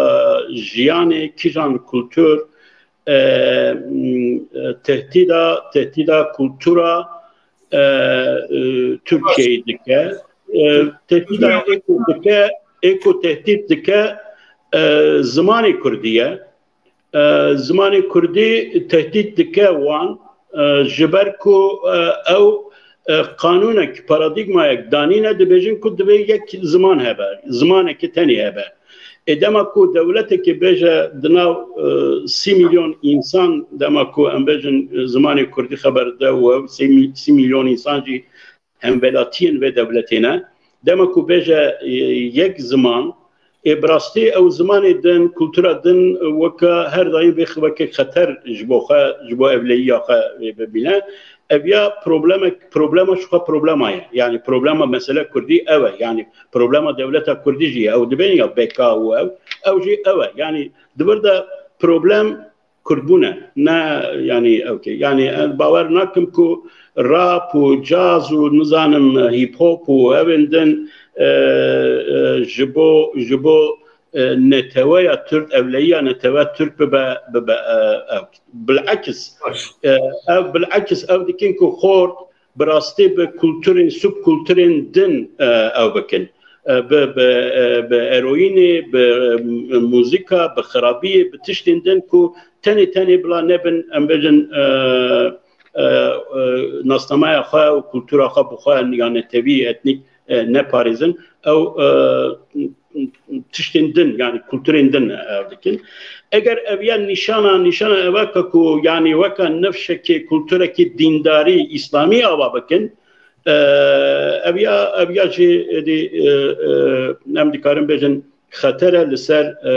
jiyanê, kîjan kultur e, m, e, tehdîda, tehdîda kultura e, e, Tirkiyeyê dike. E, tehdîda ê ku dike, ê ku tehdîd dike e, zimanê kurdî ye. E, zimanê kurdî tehdît dike wan, e, ji ber ku e, ew e, qanûnek, paradîgmayek danîne, dibêjin ku divê yek ziman hebe, zimanekî tenê hebe. Ê dema ku dewletekê bêje di nav e, sî milyon însan, dema ku em bêjin e, zimanê kurdî xeber de û ew sî mil-, sî milyon însan jî hemwelatiyên vê dewletê ne. Dema ku bêje e, yek ziman, ê bi rastî ew zimanê din, kultura din weke her daîm vê weke xeter ji bo xwe, ji bo ewleyiya xwe bibîne. Ev ya problemek, problema ji xwe problema ye. Yani problema mesele kurdî ew e. Yani problema dewleta kurdî jî ye. Ew dibên ya B K û ew, ew jî ew e. Yani di vir de problem kurdbûn e. Ne, yani, ew ke, yani, ez bawer nakim ku rap û caz û, nizanim, hip hop û evên din, e, e, ji bo, ji bo, e, neteweya Tirk, ewleyiya netewe Tirk bibe, bibe, e, ew. Bilekis, Baş. e, ev bilekis ev dikin ku xort bi rastî bi kulturên, subkulturên din, e, ew bikin. E, bi, bi, e, bi eroînê, bi, e, muzîka, bi xirabiyê, bi tiştên din ku tenê, tenê bila nebin, em bêjin, e, e, e, nasnameya xwe û kultura xwe bi xwe ya netewî, etnîk, e, neparêzin. Ew, e, tiştên din, yani kulturên din, e, dikin. Eger ev ya nîşana, nîşana ev e ku, yani weka nifşekê, kulturekî dîndarî, îslamî ava bikin, e, ev ya, ev ya jî êdî, e, e, em dikarin bêjin xeter e li ser, e,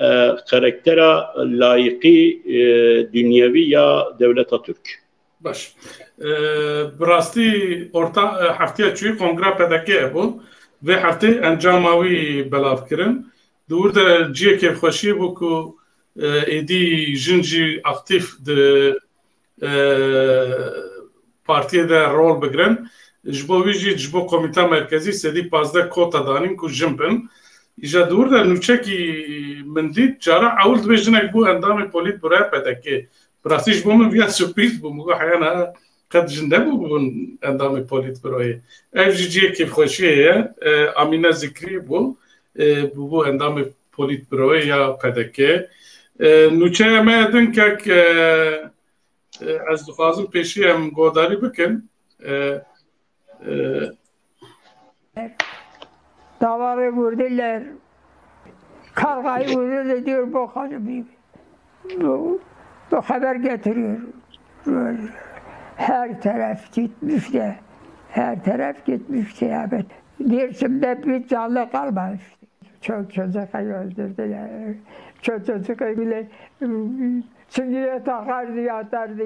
e, karaktera layiqî, e, dinyevî ya dewleta Tirk. Baş. E, bi rastî orta, e, heftiya çûyî kongra P D K hebû. Vê heftê encama wî belav kirin. Di wir de cihê kêfxweşiyê bû ku, e, êdî jin jî aktîf di, e, partiyê de rol bigirin. Ji bo wî jî, ji bo Komîta Merkezî sedî pazdeh kota danîn ku jin bin. Îja di wir de nûçekî min dît, cara ewil dibê jinek bû endamê polîtburoya P D K. Bi rastî ji bo min viya surprîz bû. Min got, heya niha qet jin nebûbûn endamê polîtburoyê. Ev jî cihê kêfxweşiyê ye. E, Amîne Zikrî bû. E, bûbû endamê polîtburoyê ya P D K. E, nûçeya me ya din kek, e, e, ez dixwazim pêşî em guhdarî bikin. E, e, Davarı vurdular. Kargayı vurdu da diyor, bu, bu, bu haber getiriyor. Her taraf gitmiş de, her taraf gitmiş de, evet. Dersim'de bir canlı kalmamıştı. Çok çocuk öldürdüler. Çok çocuk bile çingeye takardı, yatardı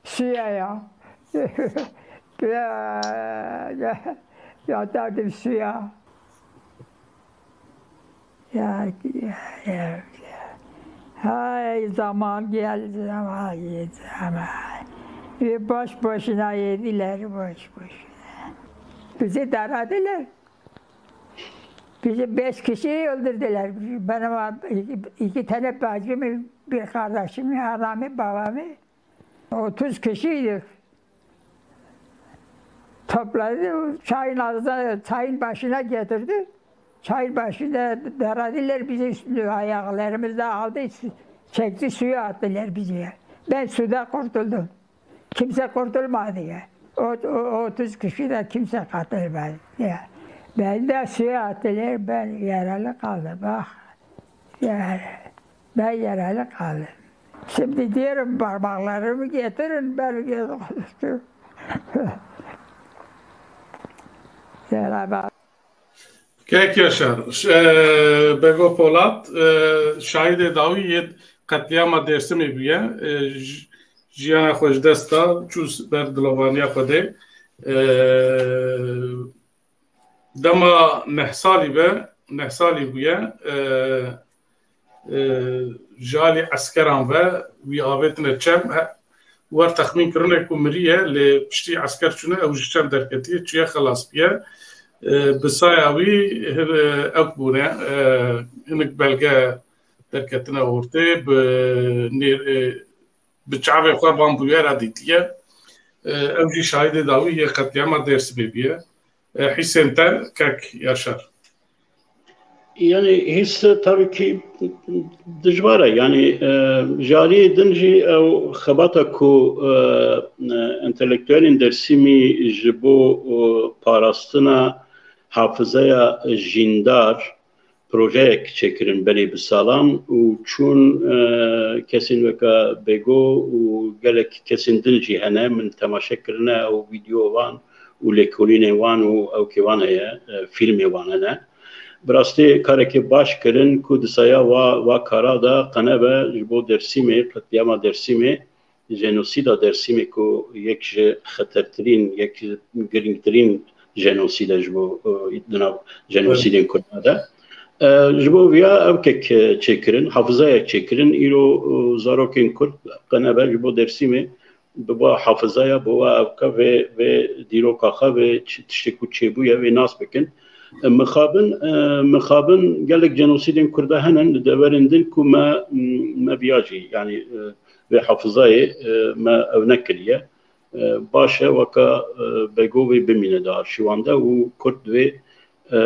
suya ya. Ya, ya, yatardım suya. Ya, ya, ya, ya. Hay zaman geldi, zaman geldi, zaman. Ve boş boşuna yediler, boş boşuna. Bizi daradılar. Bizi beş kişi öldürdüler. Benim ab-, iki, iki tane bacımı, bir kardeşimi, anamı, babamı. Otuz kişiydik. Topladı, çayın ağzına, çayın başına getirdi. Çayın başında daradiler bizi, üstünü ayaklarımızda aldı, su-, çekti, suya attılar bizi. Ben suda kurtuldum. Kimse kurtulmadı ya. O, o otuz kişi de kimse katılmadı ya. Beni de suya attılar, ben yaralı kaldım. Ah, yani, ben yaralı kaldım. Şimdi diyorum, parmaklarımı getirin, ben yaralı. Kek Yaşar, ş-, e, Bego Polat, e, şahidê dawî yê qetlîama Dêrsimê bûye. E, j-, jiyana xwe ji dest da, çû s-, ber dilovaniya Xwedê. E, dema neh salî be, neh salî bûye, e, e, ji alî eskeran ve wî avêtine çem, e, wer texmîn kirine ku miriye, lê piştî esker çûne ew ji çem derketiye, çûye xelas biye. E, bi saya wî hin, e, ew bûne, e, hinek belge derketine ortê, bi nêr-, e, bi çavê xwe van bûyera dîtiye. E, ew jî şahidê dawî yê qetlîama Dêrsimê bûye. E, Hîsên Ter, kek Yaşar. Yani hisse tabii ki dijwar e. Yani, e, ji aliyê din jî ew xebata ku, e, e, entelektuelên Dêrsimî ji bo, e, parastina hafizeya jîndar projeyek çêkirin berê bi salan û çûn, e, kesên weke Bego û gelek kesên din jî hene, min temaşe kirine ew vîdeo wan û lêkolînên wan û ewkê wan heye, e, fîlmê wan hene. Bi rastî karekê baş kirin ku di saya wa, wa kara de qenebe ji bo Dêrsimê, qetlîama Dêrsimê, jenosîda Dêrsimê ku yek ji xetertirîn, yek ji girîngtirîn jenosîd e ji bo, e, di nav jenosîdên Kurdan de. E, ji bo viya ew kek, e, çêkirin, hafizayek çêkirin, îro, e, zarokên Kurd qenebe ji bo Dêrsimê bi va hafizaya, bi va ewke vê, vê dîroka xwe, vê çi, tiştê ku çêbûye, vê nas bikin. E, mixabin, e, mixabin gelek cenosîdên Kurda hene li deverên din ku me, me viya jî, yanî, e, vê hafizayê, e, me ew nekiriye. E, baş e, weke, e, Bego vê bimîne di arşîwan de û Kurd divê, e,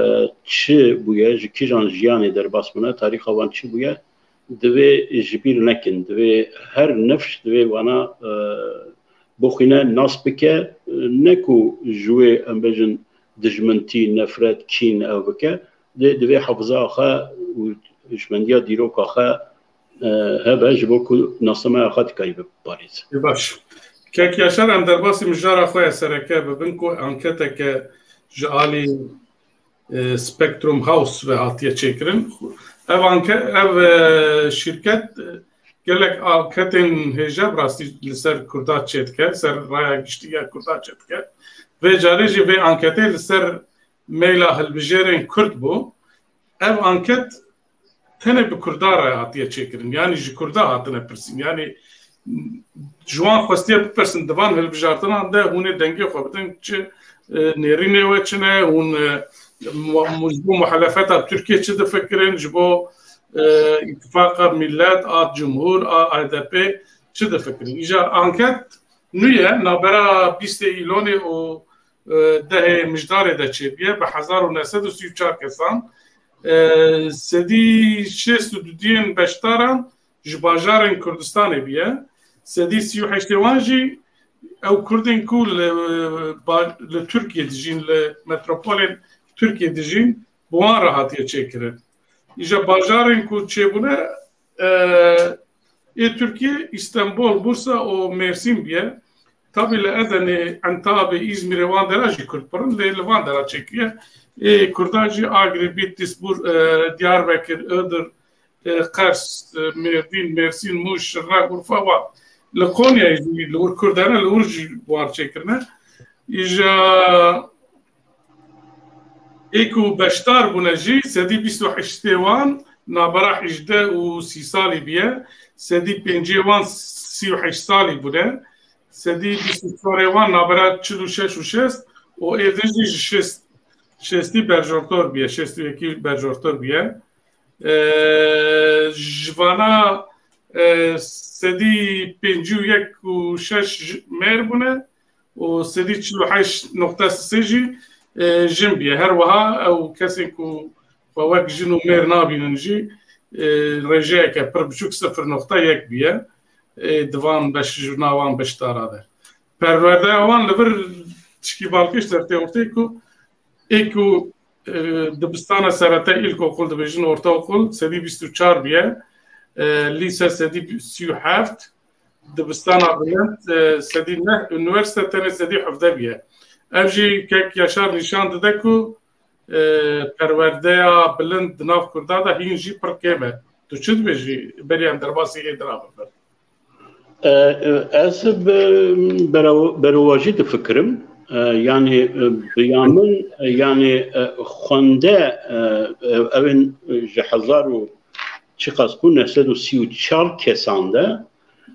çi bûye, ji kîjan jiyanê derbas bûne, tarîxa wan çi bûye, divê ji bîr nekin. Divê her nifş divê wana, e, bixwîne, nas bike, e, ne ku ji wê, em bêjin, dijmintî, nefret, kîn ew bike, dê, divê hafiza xwe û hişmendiya dîroka xwe, e, hebe ji bo ku nasnameya xwe dikarî biparêze. Ê baş. Kek Yaşar, em derbasî mijara xwe ya sereke bibin ku anketeke ji alî, e, Spectrum House ve hatiye çêkirin. Ev anke-, ev, e, şîrket, e, gelek anketên hêja bi rastî li ser Kurda çêdike, ser raya giştî ya Kurda çêdike. Vê carê jî vê anketê li ser meyla hilbijêrên Kurd bû. Ev anket tenê bi Kurda re hatiye çêkirin. Yanî ji Kurda hatine pirsîn. Yanî ji wan xwestiye bipirsin, di van hilbijartinan de hûn ê dengê xwe bidin, çi, e, nêrînê we çi ne, hûn, e, mu-, mu-, ji bo muhalefeta Tirkiye çi difikirin, ji bo, e, îtifaqa Millet, a Cumhur, a A D P çi difikirin. Îja anket nû ye, navbera bîstê Îlonê û, e, dehê Mijdarê de çêbûye, bi hezar û neh sed û sî û çar kesan, e, sedî şêst û du yên beşdaran ji bajarên Kurdistanê bûye. Sedî sî û heştê wan jî ew Kurdên ku li, ba-, li Tirkiye dijîn, li metropolên Tirkiye dijîn, bi wan re hatiye çêkirin. Îja bajarên ku çêbûne, e, ê Tirkiye, Îstanbul, Bursa û Mêrsîn bûye. Tabî li Edenê, Entabê, Îzmîrê, wan dera jî Kurd pir in, lê li van dera çêkiriye. Ê Kurdan jî Agirî, Bîtlis, Bur-, e, Diyarbekir, Iğdır, e, Qers, e, Mêrdîn, Mêrsîn, Mûş, Şirne, Urfa, wan. Li Konyayê jî li wir Kurd hene, li wir jî wan çêkirine. Îja ê ku beşdar bûne jî, sedî bîst û heştê wan nabera hejdeh û sî salî bûye, sedî pêncê wan sî û heşt salî bûne, sedî bîst û çarê wan nabera çil û şeş û şêst û ê din jî ji şêst, şêstî berjortor bûye, şêst û yekî berjortor bûye. E, ji vana, e, sedî pêncî û yek û şeş ji-, mêr bûne û sedî çil û heşt noqte sê jî, e, jin bûye. Her wiha ew kesên ku xwe wek jin û mêr nabînin jî, e, rêjeyeke pir biçûk, sifir noqte yek bûye. E, di van beş, ji nav wan beşdara de. Perwerdeya wan li vir tişkî balkêş dertê ortê ku ê ku, e, dibistana serete, ilkokul dibêjin, ortaokul, sedî bîst û çar bûye, e, lîse sedî sî û heft, dibistana bilind, e, sedî neh, unîversîte tenê sedî hevdeh bûye. Ev jî kek Yaşar nîşan dide ku, e, perwerdeya bilind di nav Kurda de hîn jî pir kêm e. Tu çi dibêjî berî em derbasî ê dira bibin? E, e, ez bi, berew-, berewajî difikirim. E, yanî, e, bi ya min, e, yanî, e, xwende, e, e, ew ên, e, ji hezar û çiqas bû, neh sed û sî û çar kesan de,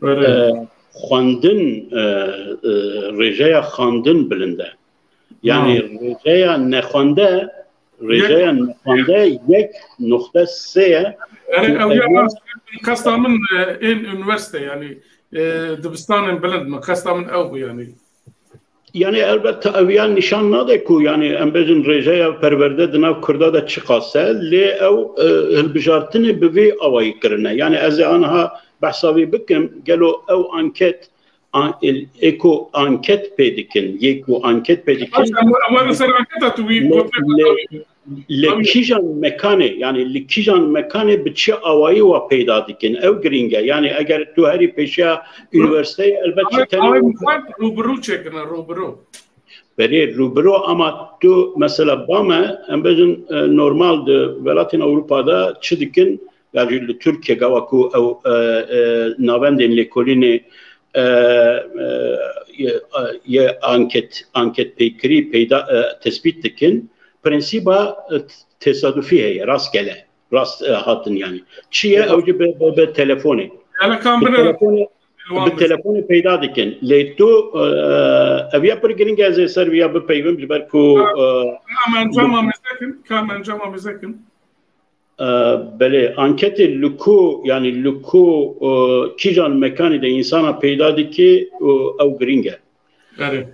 Öyle. e, xwendin, e, e, rêjeya xwendin bilind e. Yani rêjeya nexwende, rêjeya nexwende yek noqte sê ye. Yani ew ya qesta min, e, ên üniversite, yani, e, dibistanên bilind min, qesta min ew bû yani. Yani elbet ev ya nîşan nade ku, yani, em bêjin rêjeya perwerde di nav Kurda de çiqas e, lê ew, e, hilbijartinê bi vî awayî kirine. Yani ez ê aniha behsa wî bikim, gelo ew anket, an-, ê ku anket pê dikin, yê ku anket pê dikin. Em, em werin ser anketa tu wî lê, gotinê lê, li kîjan mekanê, yani li kîjan mekanê bi çi awayî wa peyda dikin? Ew girîng e. Yani eger tu herî pêşiya üniversiteyê, elbet çi tenê rûbirû çêkirine, rûbirû. Berê rûbirû, ama tu mesela bame, em bêjin, e, normal di welatên Ewropa de çi dikin? Ya jî li Tirkiye gava ku ew, e, e, navendên lêkolînê, e, e, ye, ye anket, anket pêkirî peyda, e, tespît dikin. Prensîba, e, tesadufî heye, rastgele. Rast, e, hatin yani. Çi ye? Ew jî bi, bi, bi telefonê. Bi telefonê, bi telefonê peyda dikin. Lê tu, e, ev ya pir girîng e, ez ê ser vî ya bipeyvim, ji ber ku, e, kam encama mêze kin, kam encama mêze kin. E, belê, anketê li ku, yani li ku, e, kîjan mekanê de însana peyda dike, e, ew girîng e. Erê.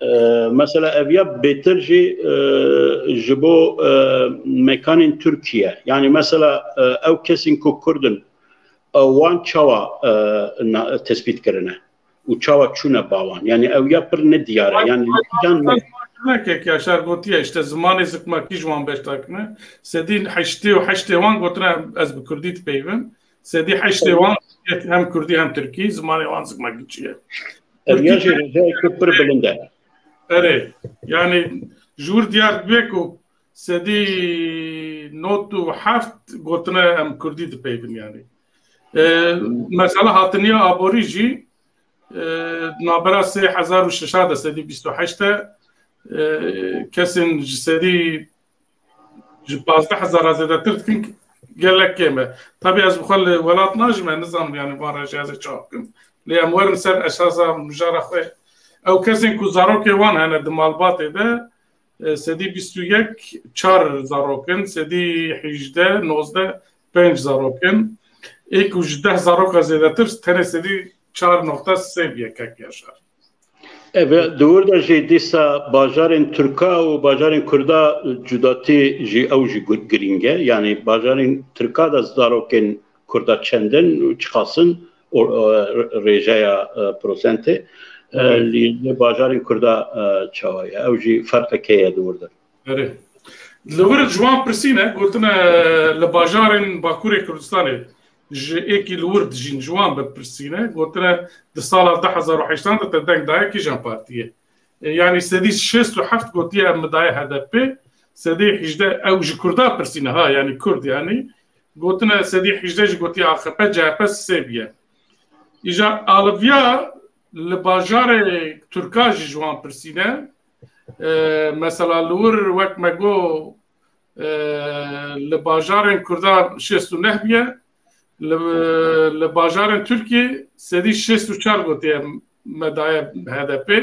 E, mesela ev ya bêtir jî, e, ji bo, e, mekanên Tirkiye. Yani mesela, e, ew kesên ku Kurd in, e, wan çawa, e, na-, tespît kirine? Û çawa çûne ba wan? Yani ew ya pir nediyar e. Yani li kîjan me- Nekek Yaşar gotiye, işte zimanê zikmakî ji wan beş dakine. Sedî heştê û heştê wan gotine ez bi kurdî dipeyvim. Sedî heştê wan hem kurdî hem tirkî, zimanê wan zikmakî çi ye. Ev ya jî rêzeyeke pir bilind e. Erê, yani ji wir diyar dibe ku sedî nod û heft gotine em kurdî dipeyvin yani. E, mesela hatiniya aborî jî, e, nabera sê hezar û şeş de sedî bîst û heşt e, e, kesên ji sedî ji pazdeh hezara zêdetir dikin, gelek kêm e. Tabî ez bi xwe li welat najim, ez nizanim yani van re jî ez ê çawa bikim. Lê em werin ser esasa mijara xwe. Ew kesên ku zarokê wan hene di malbatê de, e, sedî bîst û yek çar zarok in, sedî hejdeh, nozdeh, pênc zarok in. Ê ku ji deh zaroka zêdetir, tenê sedî çar noqte sê bûye kek Yaşar. Ev e, di wir de jî dîsa bajarên Tirka û bajarên Kurda cudatî jî ew jî gu-, girîng e. Yani bajarên Tirka de zarokên Kurda çend in û çiqas in, o, e, rêjeya, e, prosentê, e, Evet. lê, lê bajarên Kurda, e, çawa ye? Ew jî ferqeke ye di wir de. Erê. Li wir ji wan pirsîne, gotine li bajarên Bakurê Kurdistanê ji êkî li wir dijîn, ji wan bi pirsîne, gotine di sala du hezar û heştan de te deng daye kîjan partiyê? E, yani sedî şêst û heft gotiye em daye H D P, sedî hejdeh ew ji Kurda pirsîne ha, yani Kurd yani, gotine sedî hejdeh jî gotiye A K P, C H P sê bûye. Îja aliviya li bajarê Tirka jî ji wan pirsîne, e, mesela li wir wek me got, e, li bajarên Kurda şêst û neh bûye, li, li bajarên Tirkiyê sedî şêst û çar gotiye me daye H D P.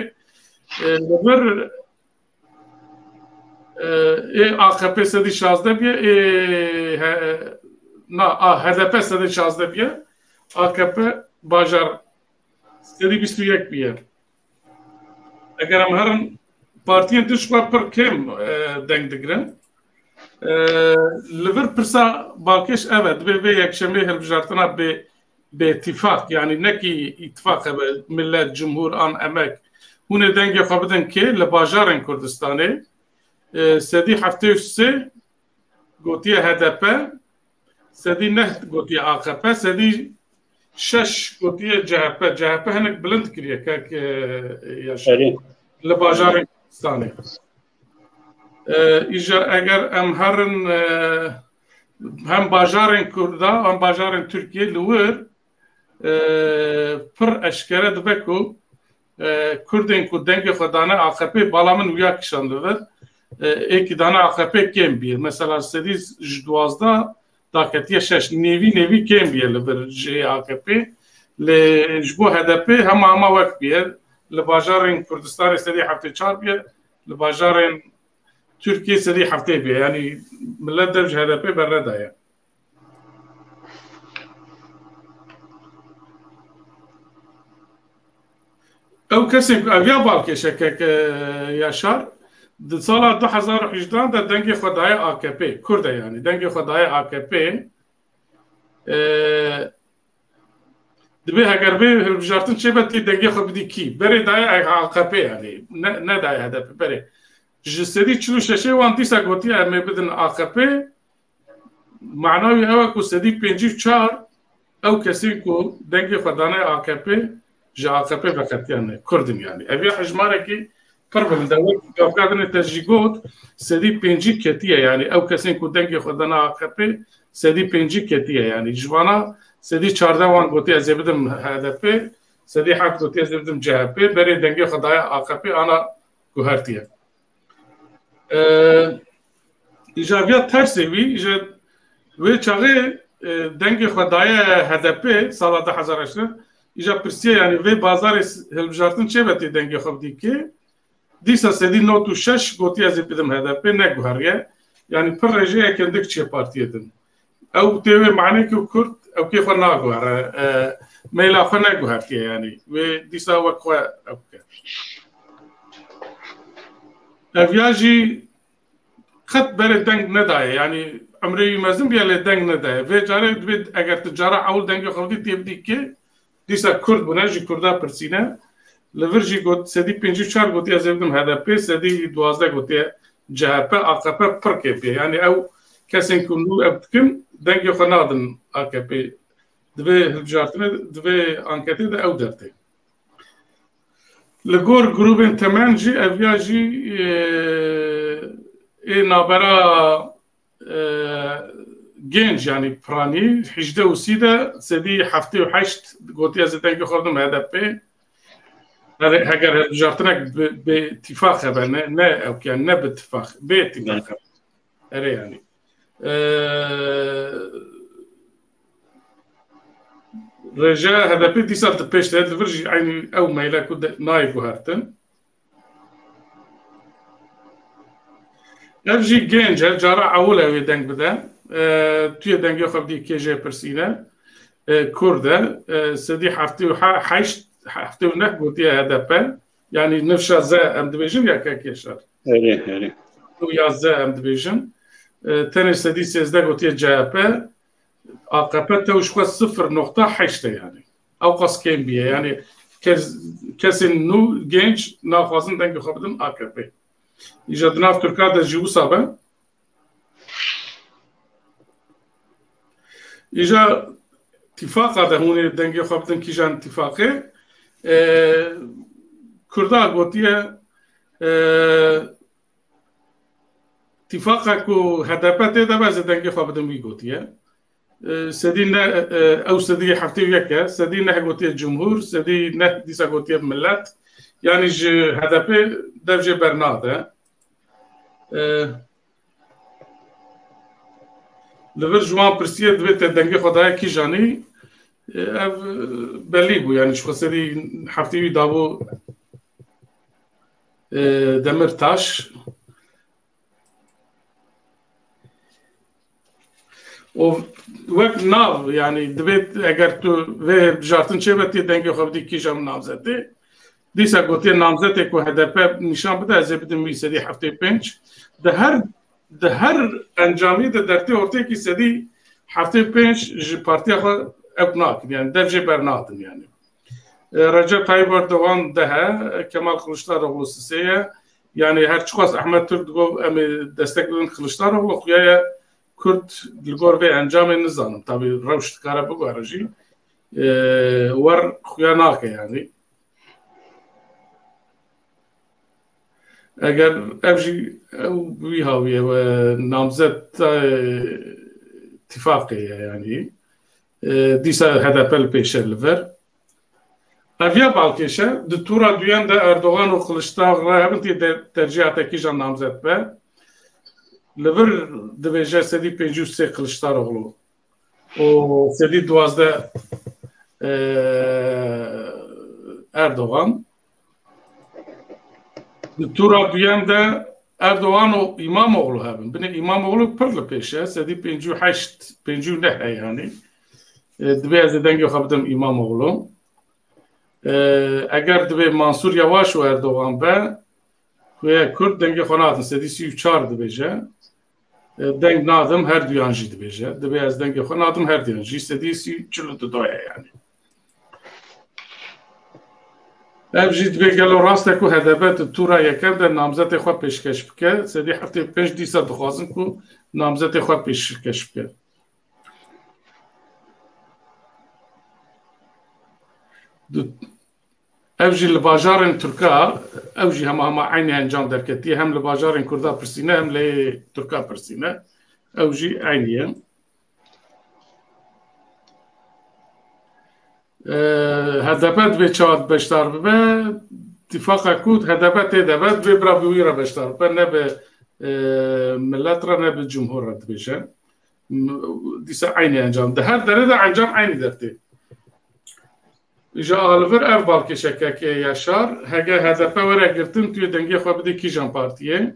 E, li vir, e, ê A K P sedî şazdeh bûye, ê he-, na, a, H D P sedî şazdeh bûye, A K P bajar sedî bîst û yek bûye. Eger em herin, partiyên din ji xwe pir kêm, e, deng digirin. E, li vir pirsa balkêş ev e, divê vê yekşemê hilbijartina bê, bêtîfaq, yani nekî îtifaq hebe, millet, cumhur an emek, hûn ê dengê xwe bidin kê? Li bajarên Kurdistanê, e, sedî heftê û sê gotiye H D P, sedî neh gotiye A K P, sedî şeş gotiye C H P. C H P hinek bilind kiriye kek, e, Yaşar. Erê. Li bajarên Kurdistanê. E, îja eger em herin, e, hem bajarên Kurda, hem bajarên Tirkiyê li wir, e, pir eşkere dibe ku, e, Kurdên ku dengê xwe dane A K P, bala min wiya kişand li vir, e, êkî dane A K P kêm bîye. Mesela sedî ji duwazdeh daketiye şeş, nêvî nêvî kêm bîye li vir ji A K P. Lê ji bo H D P hema hema wek bîye. Li bajarên Kurdistanê sedî heftê çar bîye, li bajarên Tirkiyê sedî heftê bûye. Yanî millet dev ji H D P bernedaye. Ew kesên ku ev ya balkêş e, kek, e, Yaşar, di sala du hezar û hejdehan de dengê xwe daye A K P, Kurd e yanî, dengê xwe daye A K P. E, Dibê heger vê hilbijartin çêbe tê dengê xwe bidî kî? Berê daye A K P yanî, ne, nedaye H D P berê. Ji sedî çil û şeşê wan dîsa gotiye em ê bidin A K P. Mana wî ew e ku sedî pêncî û çar ew kesên ku dengê xwe dane A K P, ji A K P veqetiyane, Kurd in yanî. Ev ya hejmarekî pir bilind e. Wek gavkadinê te jî got, sedî pêncî ketiye yanî. Ew kesên ku dengê xwe dane A K P, sedî pêncî ketiye yanî. Ji vana sedî çardeh wan gotiye ez ê bidim H D P, sedî heft gotiye ez ê bidim C H P, berê dengê xwe daye A K P, ana guhertiye. E, îja viya tersê wî, ji wê çaxê, e, dengê xwe daye H D P sala du hezar heşt, îja pirsiye, yanî vê bazarê s-, hilbijartin çêbe tê dengê xwe bidî kê? Dîsa sedî nod û şeş gotiye ez ê bidim H D P, neguheriye. Yanî pir rêjeyek hindik çê partiyê din. Ew tê wê manê ku Kurd ew kê xwe naguhere, e, meyla xwe neguhertiye yanî. Wê dîsa wek xwe ew bike. Ev ya jî qet berê deng nedaye. Yanî emrê wî mezin bûye lê deng nedaye. Vê carê dibê eger tu cara ewil dengê xwe bidî tê bidî kê, dîsa Kurd bûne, ji Kurda pirsîne. Li vir jî got, sedî pêncî û çar gotiye ez ê bidim H D P, sedî duwazdeh gotiye C H P, A K P pir kêfiye. Yanî ew kesên ku nû ev dikin, dengê xwe nadin A K P. Divê hilbijartinê, divê anketê de ew dertê. Li gor grûbên temen jî, ev ya jî, e, ê nabera, e, genç, yanî piranî, hejdeh û sî de sedî heftê û heşt gotiye ez ê dengê xwe bidim H D P. Her, heger hilbijartinek bi, bi tifaq hebe, ne, ne ew ke, ne bi tifaq, bê tifaq hebe. Erê yanî. Ee, rêje H D P dîsa di pêş de, di vir jî eynî ew meyle ku de, nayê guhertin. Ev jî genc e, cara ewil e wê deng bide. Ee, tu yê dengê xwe bidî kê jê pirsîne. Ee, Kurd e. Ee, sedî heftê û heşt, heftê û neh gotiye H D P. Yanî nifşa ze em dibêjin ya kek Yaşar. Erê, erê. Û ya ze em dibêjin. E, tenê sedî sêzdeh gotiye C H P, A K P tew ji xwe sifir nokta heşt e yanî. Ew qas kêm bûye. Yanî kes, kesên nû genç naxwazin dengê xwe bidin A K P. Îja di nav Tirka de jî wisa be. Îja tifaqa de hûn ê dengê xwe bidin kîjan tifaqê. E, Kurda gotiye, e, tifaqa ku H D P tê de be, ez ê dengê xwe bidim wî gotiye. E, sedî ne, e, ew sedî heftê û yek e, sedî neh gotiye cumhur, sedî neh dîsa gotiye millet. Yanî ji H D P dev jê bernade. E, Li vir ji wan pirsiye, divê te dengê xwe daye kîjanî? Ev, e, belî bû, yanî ji xwe serî heftê wî dabû, e, Demirtaş. Û wek nav, yanî divê eger tu vê hilbijartin çêbe tê dengê xwe bidî kîjan namzetê. Dîsa gotiye namzetê ku H D P nîşan bide, ez ê bidim wî sedî heftê û pênc. Di her, di her encamî de dertê ortê kî sedî heftê û pênc ji partiya xwe ew nakin. Yanî dev jê bernadin yanî. E, Recep Tayyip Erdogan deh e, Kemal Kılıçdaroğlu sisê ye. Yanî her çiqas Ehmed Türk digot em ê destek bidin Kılıçdaroğlu, xuya ye Kurd li gor vê encamê nizanim. Tabî rewş dikare biguhere jî. E, wer xuya nake yanî. Eger ev jî ew wî hawiye we namzet, e, tifaqê ye yanî. E, dîsa H D P li pêş e li vir. Ev ya balkêş e, di tura duyan de Erdogan û Kılıçdaroğlu hebin tê de tercîha te kîjan namzet be. Li vir dibêje sedî pêncî û sê Kılıçdaroğlu û sedî duwazdeh, e, Erdogan. Di tura duyem de Erdogan û Îmamoğlu hebin. Binê Îmamoğlu pir li pêş e. Sedî pêncî û heşt, pêncî û neh e yanî. E, divê ez ê dengê xwe bidim Îmamoğlu. E, eger divê Mansur Yavaş û Erdogan be, xuya Kurd dengê xwe nadin. Sedî sî û çar dibêje. E, deng nadim her duyan jî dibêje. Divê ez dengê xwe nadim her duyan jî. Sedî sî, çil û du ye yanî. Ev jî divê gelo rast e ku H D P di tura yekem de namzetê xwe pêşkeş bike. Sedî heftê û pênc dîsa dixwazin ku namzetê xwe pêşkeş bike. Di-, ev jî li bajarên Tirka, ew jî hema hema eynî encam derketiye. Hem li bajarên Kurda pirsîne, hem lê Tirka pirsîne. Ew jî eynî ye. E, H D P divê çawa beşdar bibe? Tifaqa ku H D P tê de be, divê bira bi wî re beşdar bibe. Ne bi, e, millet re, ne bi cumhur re dibêje. M-, dîsa eynî encam. Di her derê de encam eynî dertê. Ji alivir ev balkêşekeke Yaşar, hege H D P were girtin, tu yê dengê xwe bidî kîjan partiyê?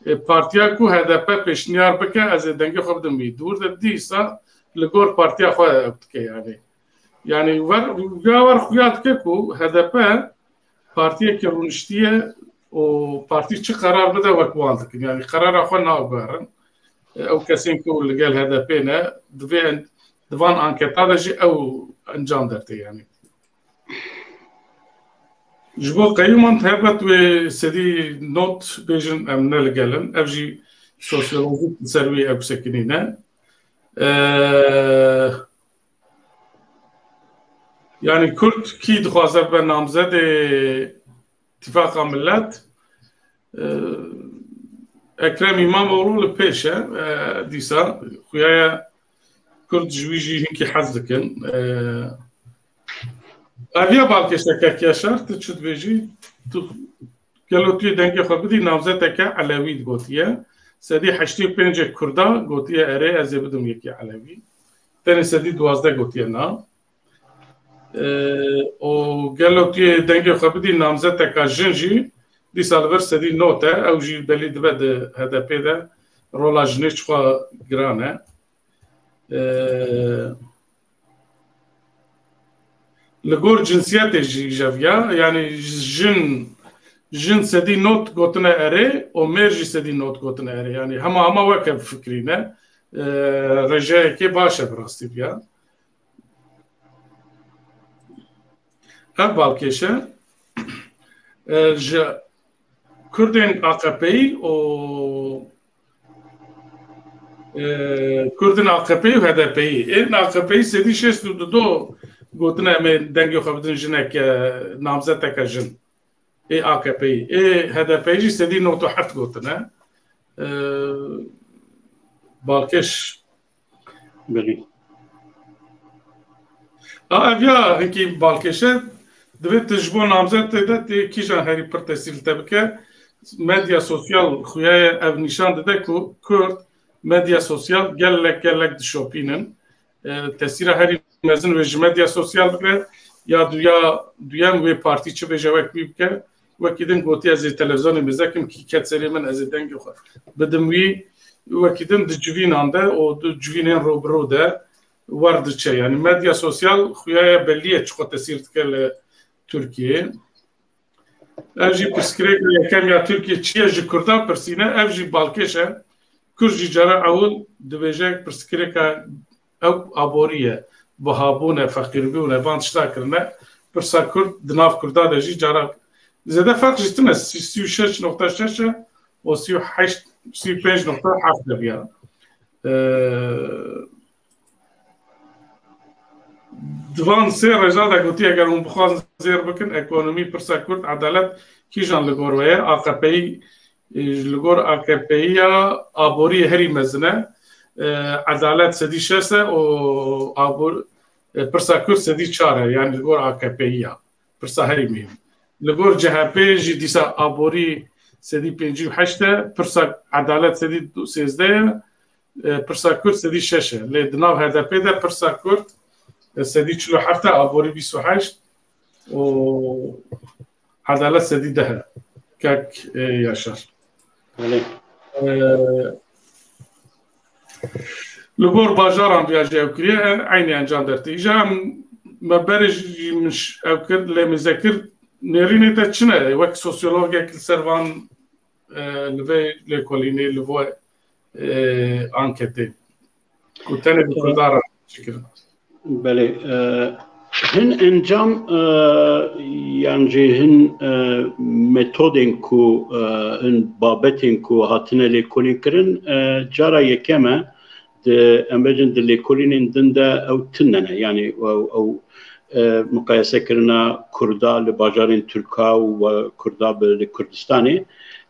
E, partiya ku H D P pêşniyar bike, ez ê dengê xwe bidim wî. Dûr de dîsa li gor partiya xwe ew dike yani. Yani wer, ya wer xuya dike ku H D P partiyekî rûniştiye û partî çi qerar bide wek wan dikin. Yani qerara xwe naguherin. Ew kesên ku li gel H D P ne, divê en-, di van anketa de jî ew encam dertê yani. Ji bo qeyûman helbet wê sedî not bêjin em ne li gel in. Ev jî sosyolojîk li ser wî ew sekinî ne. Ee, yani Kurd kî dixwaze be namzedê Tifaqa Millet, e, Ekrem İmamoğlu li pêş e, e, dîsa xuya ye Kurd ji wî jî hinkî hez dikin. E, ev ya balkêşeke Yaşar, tu çi dibêjî? Tu gelo tu yê dengê xwe bidî namzeteke Elewî gotiye. Sedî heştê û pêncê Kurda gotiye erê ez ê bidim yekî Elewî. Tenê sedî duwazdeh gotiye na. E, û gelo tu yê dengê xwe bidî namzeteka jin jî, dîsa li vir sedî not e, ew jî belî dibe di H D P de rola jinê çiqas giran e. E, li gor cinsiyetê jî jeviya, yani jin, jin sedî not gotine erê û mêr jî sedî not gotine erê. Yani hema hema weke fikrîne. E, rêjeyekê baş e bi rastî biya. Ev balkêş e, e, ji Kurdên A K P'yî û, e, Kurdên A K P'yî û H D P'yî. Ên A K P'yî sedî şêst û du gotine em ê dengê xwe bidin jineke, namzeteke jin. Ê A K P'yî. Ê H D P'yî jî sedî nod û heft gotine. E, balkêş Belî. A, ev ya hinkî balkêş e. Divê tu ji bo namzetê de tê kîjan herî pir tesîr li te bike. Medya sosyal xuya ye ev nîşan dide ku Kurd medya sosyal gelek gelek dişopînin. E, tesîra herî mezin wê ji medya sosyal bike ya duya, duyem wê partî çi bêje wek wî bike. Wekî din gotiye ez ê televîzyonê mêze kim, kî ket serê min ez ê dengê xwe bidim wî. Wekî din di civînan de û di civînên rûbirû de wer diçe. Yani medya sosyal xuya ye belî ye çiqo tesîr dike li Tirkiyeyê. Ev jî pirsgirêka yekem ya Tirkiye çi ye ji Kurdan pirsîne, ev jî balkêş e. Kurd jî cara ewil dibêje pirsgirêka ew aborî ye. Bihabûn e, feqîrbûn e, van tişta kirine. Pirsa Kurd di nav Kurdan de jî cara zêde ferq jî tune, sî û şeş nokta şeş e û sî û heşt, sî û pênc nokta heft de biya. Ee, Di van sê rêja de gotiye, eger hûn bixwazin zêr bikin, ekonomî, pirsa Kurd, edalet kîjan li gor we ye? A K P'yî, e, li gor A K P'yî ya aboriyê herî mezin e. E, edalet sedî şeş e û abor-, e, pirsa Kurd sedî çar e, yani li gor A K P'yî ya. Pirsa herî muhîm. Li gor C H P jî dîsa aborî sedî pêncî û heşt e, pirsa edalet sedî sêzdeh e, e, pirsa Kurd sedî şeş e. Lê di nav H D P de pirsa Kurd, e, sedî çil û heft e, aborî bîst û heşt û edalet sedî deh e. kek e, Yaşar. Belê. E, Li gor bajaran viya jî ew kiriye, eynî encam dertî. Îja em me berê jî min ş- ew kir, lê min zekir nêrînê te çi ne? Wek sosyologek li ser van e, li vê lêkolînê, li vê e, anketê. Ku tenê bi Kurdan re çêkirin. Belê. E, hin encam e, yan jî hin e, metodên ku e, hin babetên ku hatine lêkolîn kirin e, cara yekem e di em bêjin di lêkolînên din de ew tune ne. Yanî ew, ew e, muqayese kirina Kurda li bajarên Tirka û we Kurda bi li Kurdistanê.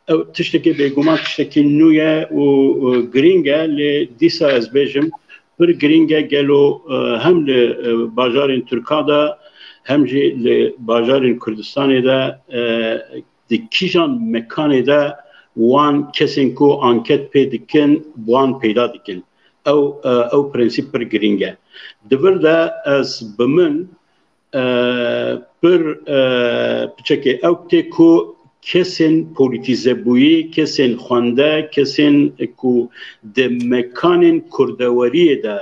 Ew tiştekî bêguman tiştekî nû ye û e, girîng e, lê dîsa ez bêjim pir girîng e gelo e, hem li e, bajarên Tirka de hem jî li bajarên Kurdistanê de e, di kîjan mekanê de wan kesên ku anket pê dikin, wan peyda dikin. Ew e, ew prensîp pir girîng e. Di vir de ez bi min e, pir e, piçekê ew tê ku kesên polîtîzebûyî, kesên xwende, kesên ku di mekanên kurdeweriyê de,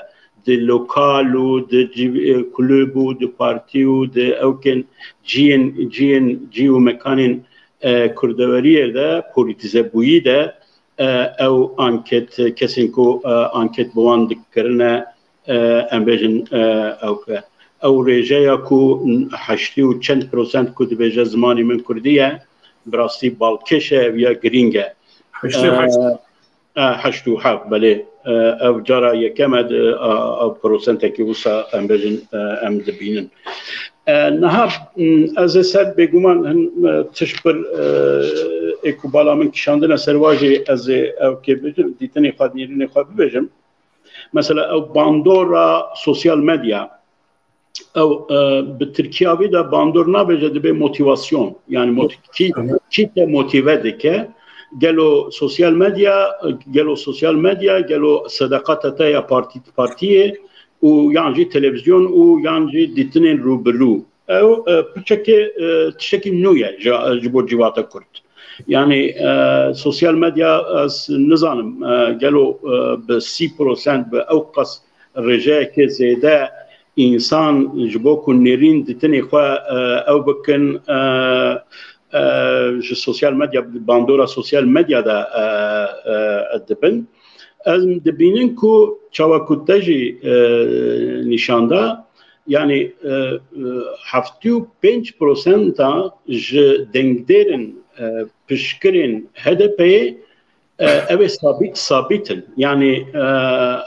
di lokal û di cî- e, kulûb û di partî û di ewkên ciyên ciyên cî û mekanên e, kurdeweriyê de, polîtîzebûyî de e, ew anket, kesên ku e, anket bi wan dikirine, e, em bêjin e, ew ke ew rêjeya ku heştî û çend prosent ku dibêje zimanê min kurdî ye, bi rastî balkêş e, ev ya girîng e. Heştê û heşt. E, e, heşt û heft, belê. E, ev cara yekem e, di, a, a, prosentekî wisa em bêjin e, em dibînin. E, niha m, ez ê ser bêguman hin e, tişt pir e, ê ku bala min kişandine ser wa jî ez ê ew kê bibêjim, dîtinê xwe, nêrînê xwe bibêjim. Mesela ew bandora sosyal medya, ew e, bi tirkiyavî de bandor nabêje, dibê motivasyon. Yani mot- kî, kî te motive dike? Gelo sosyal medya, gelo sosyal medya, gelo sedaqata te ya partî, partiyê û yan jî televîzyon û yan jî dîtinên rû bi rû. Ew e, piçekê e, tiştekî nû ye ji, ji bo civata Kurd. Yani e, sosyal medya ez nizanim e, gelo e, bi sî prosent bi ew qas rêjeyekê zêde însan ji bo ku nêrîn dîtinê xwe e, ew bikin e, e, ji sosyal medya, bandora sosyal medya de e, e, dibin. Em dibînin ku çawa ku te jî e, nîşan da, yani e, e, heftê û pênc prosenta ji dengdêrên e, piştgirên H D P'yê e, ew ê sabît, sabît in. Yani e,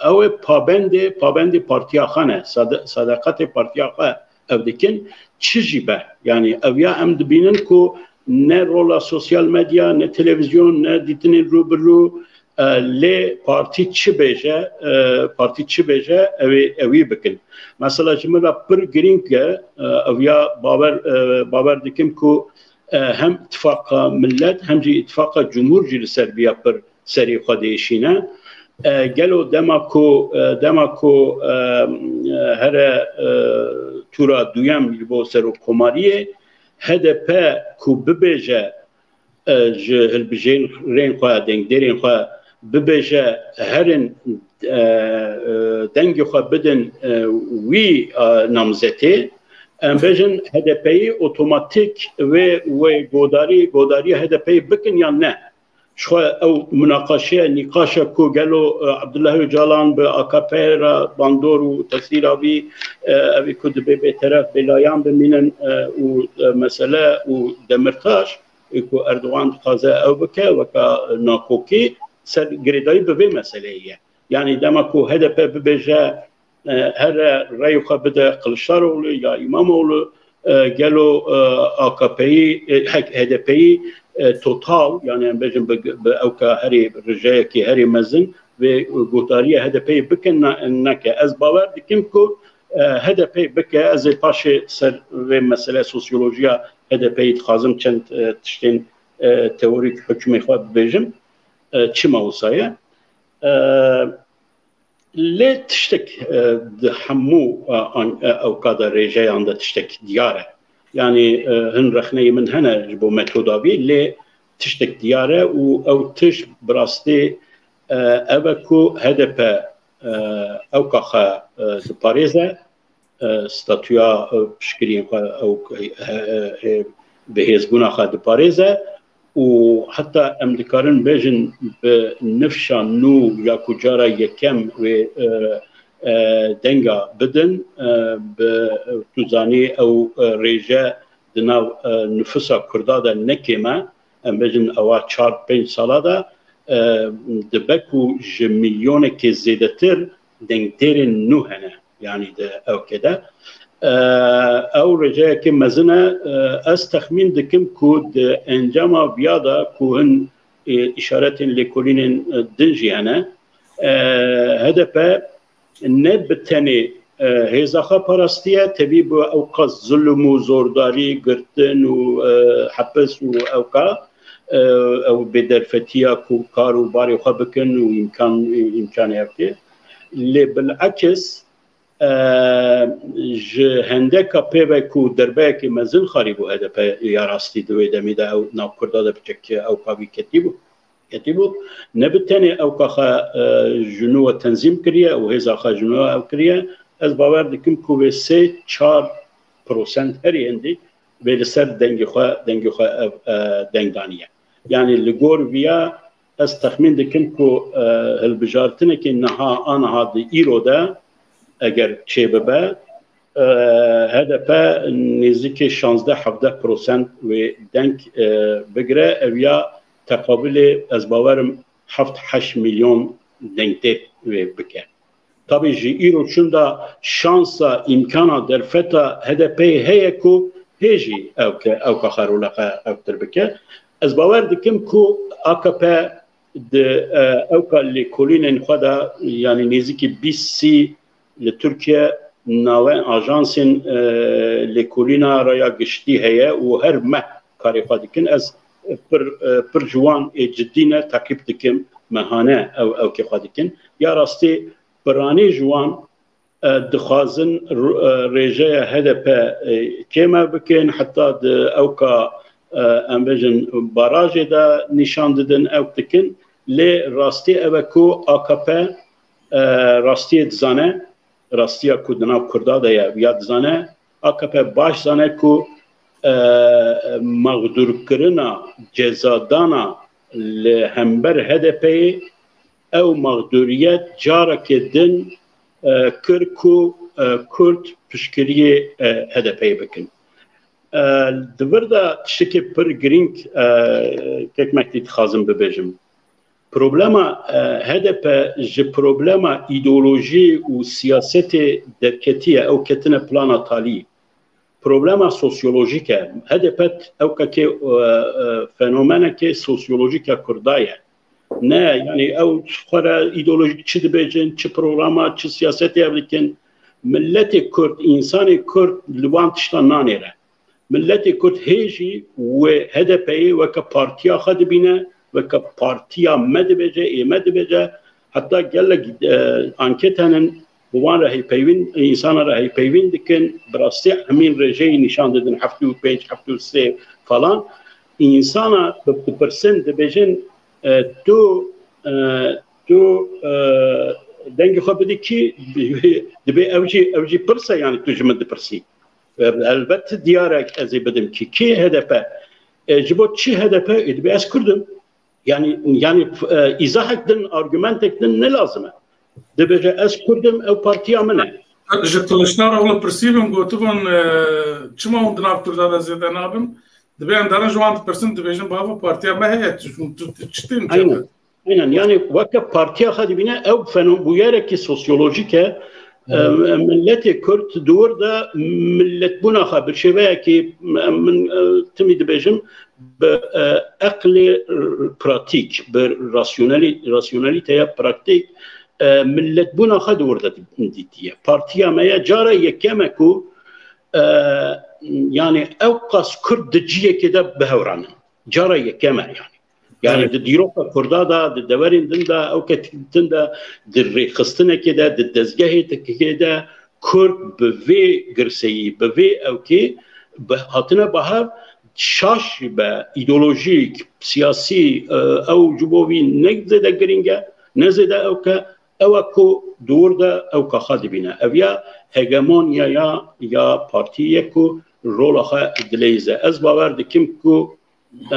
ew ê pabendê, pabendê partiya xwe ne, sade- sadaqetê partiya xwe ew dikin, çi jî be. Yani ev ya em dibînin ku ne rola sosyal medya, ne televîzyon, ne dîtinên rû bi rû, e, lê partî çi bêje, e, partî çi bêje, ew ê, ewî bikin. Mesela ji min re pir girîng e, e, ev ya bawer, e, bawer dikim ku e, hem Tifaqa Millet hem jî Tifaqa Cumhur jî li ser viya pir serê xwe diêşîne. E, gelo dema ku, e, dema ku e, e, here e, tûra duyem ji bo serokkomariyê H D P ku bibêje e, ji hilbijêrên xwe, dengdêrên xwe bibêje, herin e, e, dengê xwe bidin e, wî e, namzetê, em bêjin H D P'yî otomatik wê, wê godarî, godariya H D P'yî bikin yan ne? Ji xwe ew munaqaşe, nîqaşe ku gelo e, Abdullah Ocalan bi A K P re bandor û tesîra vî e, evî ku dibê bêteref bêlayan bimînin e, û e, mesele û Demirtaş ê ku Erdogan dixwaze ew bike weka nakokî ser girêdayî bi vê meseleyê ye. Yanî dema ku H D P bibêje e, here rey xwe bide Kiliçdaroglu ya Îmamoğlu, e, gelo e, A K P'yî, e, H D P'yî e, total, yani em bêjin bi, bi ewka herî rijeyekî herî mezin vê gotariya H D P'yê bikin ne- neke. Ez bawer dikim ku e, H D P bike, ez ê paşê ser vê mesele sosyolojiya H D P'yê dixwazim çend e, tiştên e, teorîk hukmê xwe bibêjim. E, çima wisa ye? E, Lê tiştek e, di hemû e, an- e, ewka de rêjeyan de tiştek diyar e. Yani e, hin rexneyê min hene ji bo metoda vî, lê tiştek diyar e û ew tişt bi rastî, e, ev e ku H D P, e, ewka xwe, e, diparêze, e, statûya, e, piştgiriyên xwe, ew, e, e, e, bi hêzbûna xwe diparêze û heta em dikarin bêjin bi nifşa nû ya ku cara yekem wê, e, e, denga bidin, e, bi, tu zanî ew, e, rêje di nav, e, nifûsa Kurda de ne kêm e, em bêjin ewa çar pênc sala de, e, dibe ku ji milyonekê zêdetir dengdêrên nû hene, yanî di ewkê de. E, ew rêceyekê mezin e, e, ez texmîn dikim ku di encama viya de ku hin, e, îşaretên lêkolînên, e, din jî hene, e, H D P ne bi tenê, e, hêza xwe parastiye, tevî bi ewqas zulm û zordarî, girtin û, e, hepis û ewka, e, ew bêderfetiya ku kar û barê xwe bikin û îmkan, îmkanê ev tê. Lê bilekis, e, ji hendeka pê ve ku derbeyekê mezin xwarîbû H D P ya rastî di wê demê de ew nav Kurda de biçek ew kavî ketîbû. Ketîbû. Ne bi tenê ewka xwe, e, ji nû ve tenzîm kiriye û hêza xwe ji nû ve ew kiriye. Ez bawer dikim ku vê sê çar prosent herî hindî vê li ser dengê xwe, dengê xwe ev, e, deng daniye. Yanî li gor viya ez texmîn dikim ku, e, hilbijartinekê niha, aniha di îro de eger çêbibe, e, H D P nêzîkî şazdeh hevdeh prosent wê deng, e, bigire. Ev ya teqabilê ez bawerim heft heşt milyon dengdêr wê bike. Tabî ji îro çûn de şansa, îmkana, derfeta H D P'yê heye ku hê jî ewke, ewka xwe rola xwe ewtir bike. Ez bawer dikim ku A K P di, e, ewka lêkolînên xwe de, yanî nêzîkî bîst sî li Tirkiye navên ajansên, e, lêkolîna raya giştî heye û her meh karê xwe dikin. Ez pir, e, pir ji wan ê cidî ne teqîb dikim, mehane ew, ewkê xwe dikin. Ya rastî piranî ji wan, e, dixwazin r-, e, rêjeya H D P, e, kême bikin, heta di ewka, e, em bêjin barajê de nîşan didin, ew dikin. Lê rastî ev e ku A K P, e, rastiyê dizane, rastiya ku di nav Kurda de ye, ya dizane, A K P baş zane ku, e, mexdûrkirina, cezadana li hember H D P'yê ew mexdûriyet careke din, e, kir ku, e, Kurd piştgiriyê, e, H D P'yê bikin. E, di vir de tiştekî pir girîng, e, kek Mehdî dixwazim bibêjim. Problema, e, H D P ji problema îdeolojî û siyasetê derketiye, ew ketine plana talî. Problema sosyolojîk e. H D P ewkekê, e, e, fenomenekê sosyolojîk e Kurda ye. Ne, yanî ew xwe re îdeolojîk çi dibêjin, çi programa, çi siyasetê ev dikin. Miletê Kurd, însanê Kurd li wan tiştan nanêre. Miletê Kurd hê jî wê H D P'yê weke partiya xwe dibîne, weke partiya me dibêje, ê me dibêje. Heta gelek, e, anket henin, bi wan re hevpeyvîn, însana re hevpeyvîn dikin, bi rastî hemîn rêjeyê nîşan didin, heftê û pênc, heftê û sê falan. Însana bi-, dipirsin, dibêjin, e, tu, e, tu, e, dengê xwe bidî kî, dibê ew jî, ew jî pirs e, yanî tu ji min dipirsî. E, elbet diyar e ez ê bidim kî. Kî H D P? E, ji bo çi H D P? E, dibê ez Kurd im. Yanî, yanî, e, îzahek din, argumentek din ne lazim e. Dibêje ez Kurd im, ew partiya min e. Ji Kiliçdaroglu pirsîbûn, gotibûn, e, çima hûn di nav Kurda de zêde nabin? Dibê em derin ji wan dipirsin, dibêjin bavo partiya me heye, tu, tu, tu çi tên Aynen. Aynen, yanî weke partiya xwe dibîne, ew fenom-, bûyerekî sosyolojîk e. E, miletê Kurd di wir de miletbûna xwe bi şêveyekî, e, min, e, timî dibêjim, bi, e, eqlê pratîk, bi rasyonelî-, rasyonelîteya praktîk, e, miletbûna xwe di wir de di-, dîtiye. Partiya me ye, cara yekem e ku, e, yanî ew qas Kurd di cihekê de bi hev re ne. Cara yekem e yanî. Yanî Evet. di dîroka Kurda de, di deverên din de, ew ketin de, di rêxistinekê de, di dezgehê tekê de, Kurd bi vê girseyî, bi vê ewkê bi, hatine bi hev, şaş be, îdeolojîk, siyasî, e, ew ji bo wî ne zêde girîng e, ne zêde ewk e, ew e ku di wir de ewka xwe dibîne. Ev ya hegemonyaya ya partiyê ye ku rola xwe dileyîze. Ez bawer dikim ku, e,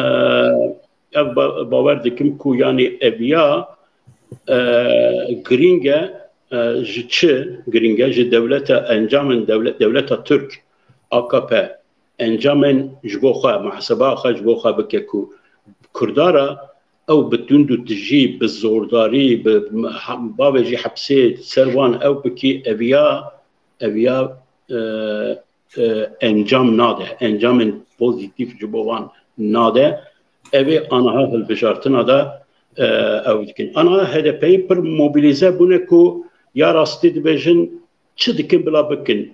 ev ba-, bawer dikim ku, yanî, ev ya, e, girîng e, e, ji çi girîng e? Ji dewleta, encamên dewle-, dewleta Tirk, A K P, encamên ji bo xwe, muhaseba xwe ji bo xwe bike ku Kurda re ew bi tund û tijî, bi zordarî, bi ha-, bavêjî hepsê ser wan ew bikî, ev ya, ev ya, e, e, encam nade, encamên pozîtîf ji bo wan nade. Ev ê aniha hilbijartina de, e, ew dikin. Aniha H D P'yê pir mobilîze bûne ku ya rastî dibêjin, çi dikin bila bikin.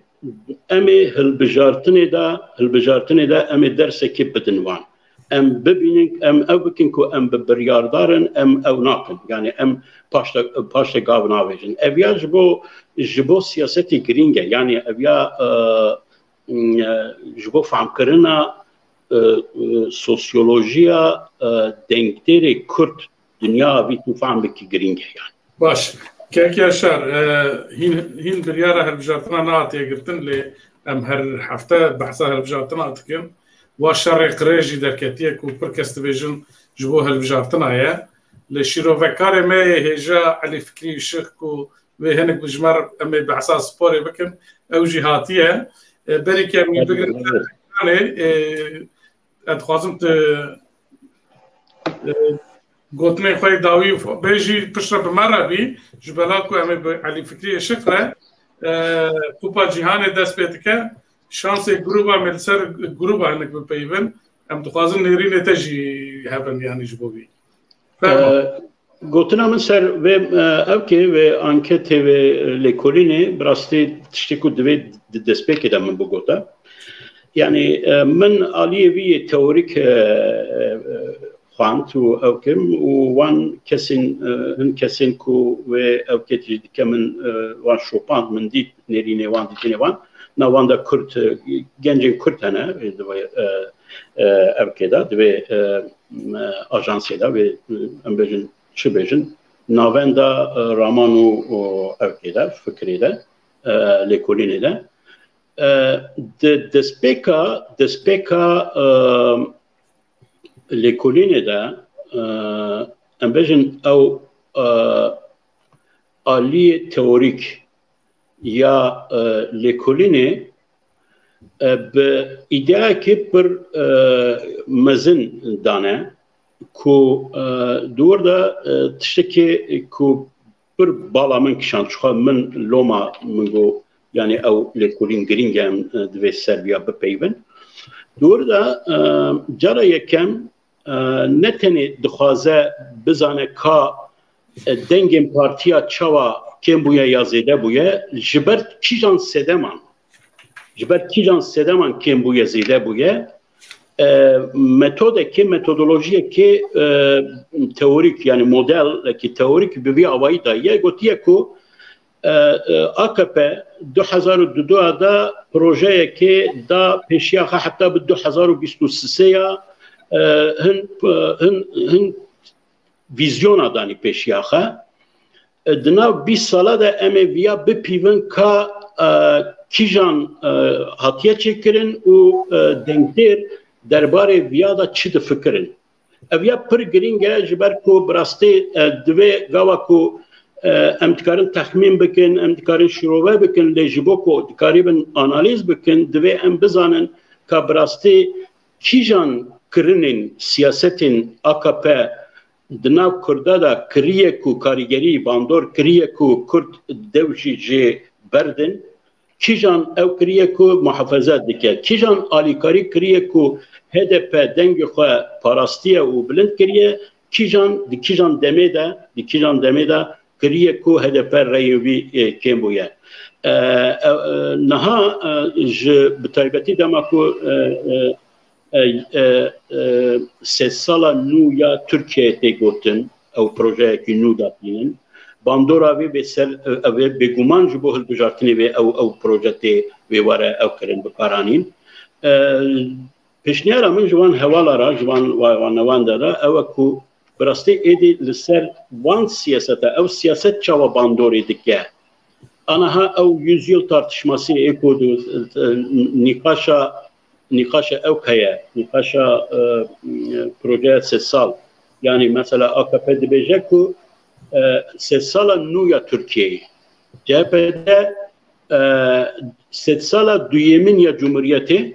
Em ê hilbijartinê de, hilbijartinê de em ê dersekê bidin wan. Em bibînin, em ew bikin ku em bi biryardar in, em ew nakin. Yani em paşte, paşte gav navêjin. Ev ya ji bo, ji bo siyasetê girîng e. Yani ev ya, e, e, ji bo fehmkirina, e, e, sosyolojiya, e, dengdêrê Kurd, dinya vî tu fehm bikî girîng e yani. Baş. Kek Yaşar, e, hîn, hîn biryara hilbijartina nehatiye girtin, lê em her hefte behsa hilbijartina dikin. Wa şerê qirê jî derketiye ku pir kes dibêjin ji bo hilbijartina ye. Lê şîrovekarê me yê hêja Elî Fikrî Işık ku wê hinek bi ji me re em ê behsa sporê bikin, ew jî hatiye. E, berî ke em wî bigrin, e, ez dixwazim tu, e, gotinên xwe yê dawî bêjî, piştre bi me re bî, ji bela ku em ê bi Elî Fikrî Işık re, e, Kupa Cîhanê dest pê dike, şansê grûba me li ser grûba hinek bipeyivin. Em dixwazin nêrînê te jî hebin, yanî ji bo wî. Fermo. E, gotina min ser vê, e, ewkê, vê anketê, vê lêkolînê, bi rastî tiştê ku divê di destpêkê de min bigota. Yani, e, min aliyê vî yê teorîk, e, e, xwend û ew kim û wan kesên, e, hin kesên ku wê ew kêt jî dike min, e, wan şopand, min dît nêrînê wan, dîtinê wan. Na wan de Kurd, e, gencên Kurd hene, e, di vê, e, e, ew kê de, di vê, e, e, ajansê de, vê, e, em bêjin, çi bêjin, navenda, e, raman û, û ew kê de, fikirê de, e, lêkolînê de. E, di destpêka, destpêka, e, lêkolînê de, e, em bêjin ew, e, aliyê teorîk ya, e, lêkolînê, e, bi îdeayekê pir, e, mezin dane ku, e, di wir de, e, tiştekê ku pir bala min kişand, çiqa min loma min got, yani ew lêkolîn girîng e, em, e, divê ser viya bipeyivin. Di wir de, e, cara yekem, e, ne tenê dixwaze bizane ka, e, dengên partiya çawa kêm bûye ya zêde bûye, ji ber kîjan sedeman, ji ber kîjan sedeman kêm bûye, zêde bûye, e, metodekê, metodolojiyekê, e, teorîk, yani modelekî teorîk bi vî awayî daye. Gotiye ku, e, e, A K P du hezar û du de projeyekê da pêşiya xwe heta bi du hezar û bîst û sê ya, e, hin, hin, hin vîzyona danî pêşiya xwe. E, di nav bîst sala de em ê viya bipîvin ka, e, kîjan, e, hatiye çêkirin û, e, dengdêr derbarê viya de çi difikirin. Ev ya pir girîng e, ji ber ku bi rastî, e, divê gava ku, e, em dikarin texmîn bikin, em dikarin şirove bikin, lê ji bo ku dikarîbin analîz bikin, divê em bizanin ka bi rastî kîjan kirinên siyasetên A K P di nav Kurda de kiriye ku karîgerî, bandor kiriye ku Kurd dew jî jê berdin, kîjan ew kiriye ku muhafaza dike, kîjan alîkarî kiriye ku H D P dengê xwe parastiye û bilind kiriye, kîjan di kîjan demê de, di kîjan demê de kiriye ku H D P reyên wî, e, kêm bûye. E, e, e, niha, e, ji bi taybetî dema ku, e, e, e, e, e, sedsala nû ya Tirkiyeyê tê gotin, ew projeyekî nû datînin. Bandora vê bê ser, e, ev ê bêguman ji bo hilbijartinê vê ew, ew proje tê vê were ew kirin bikaranîn. E, Pêşniyara min ji wan hewala re, ji wan wa- wa newanda re, ew e ku bi rastî êdî li ser wan siyaseta, ew siyaset çawa bandorê dike? Anaha ew yüzyıl tartışması ê ku du- e, nîqaşa, nîqaşa ew heye, nîqaşa, e, projeya sê sal. Yani mesela A K P dibêje ku, e, sê sala nû ya Tirkiyeyê. C H P de, e, sê sala duyemîn ya Cumhuriyetê,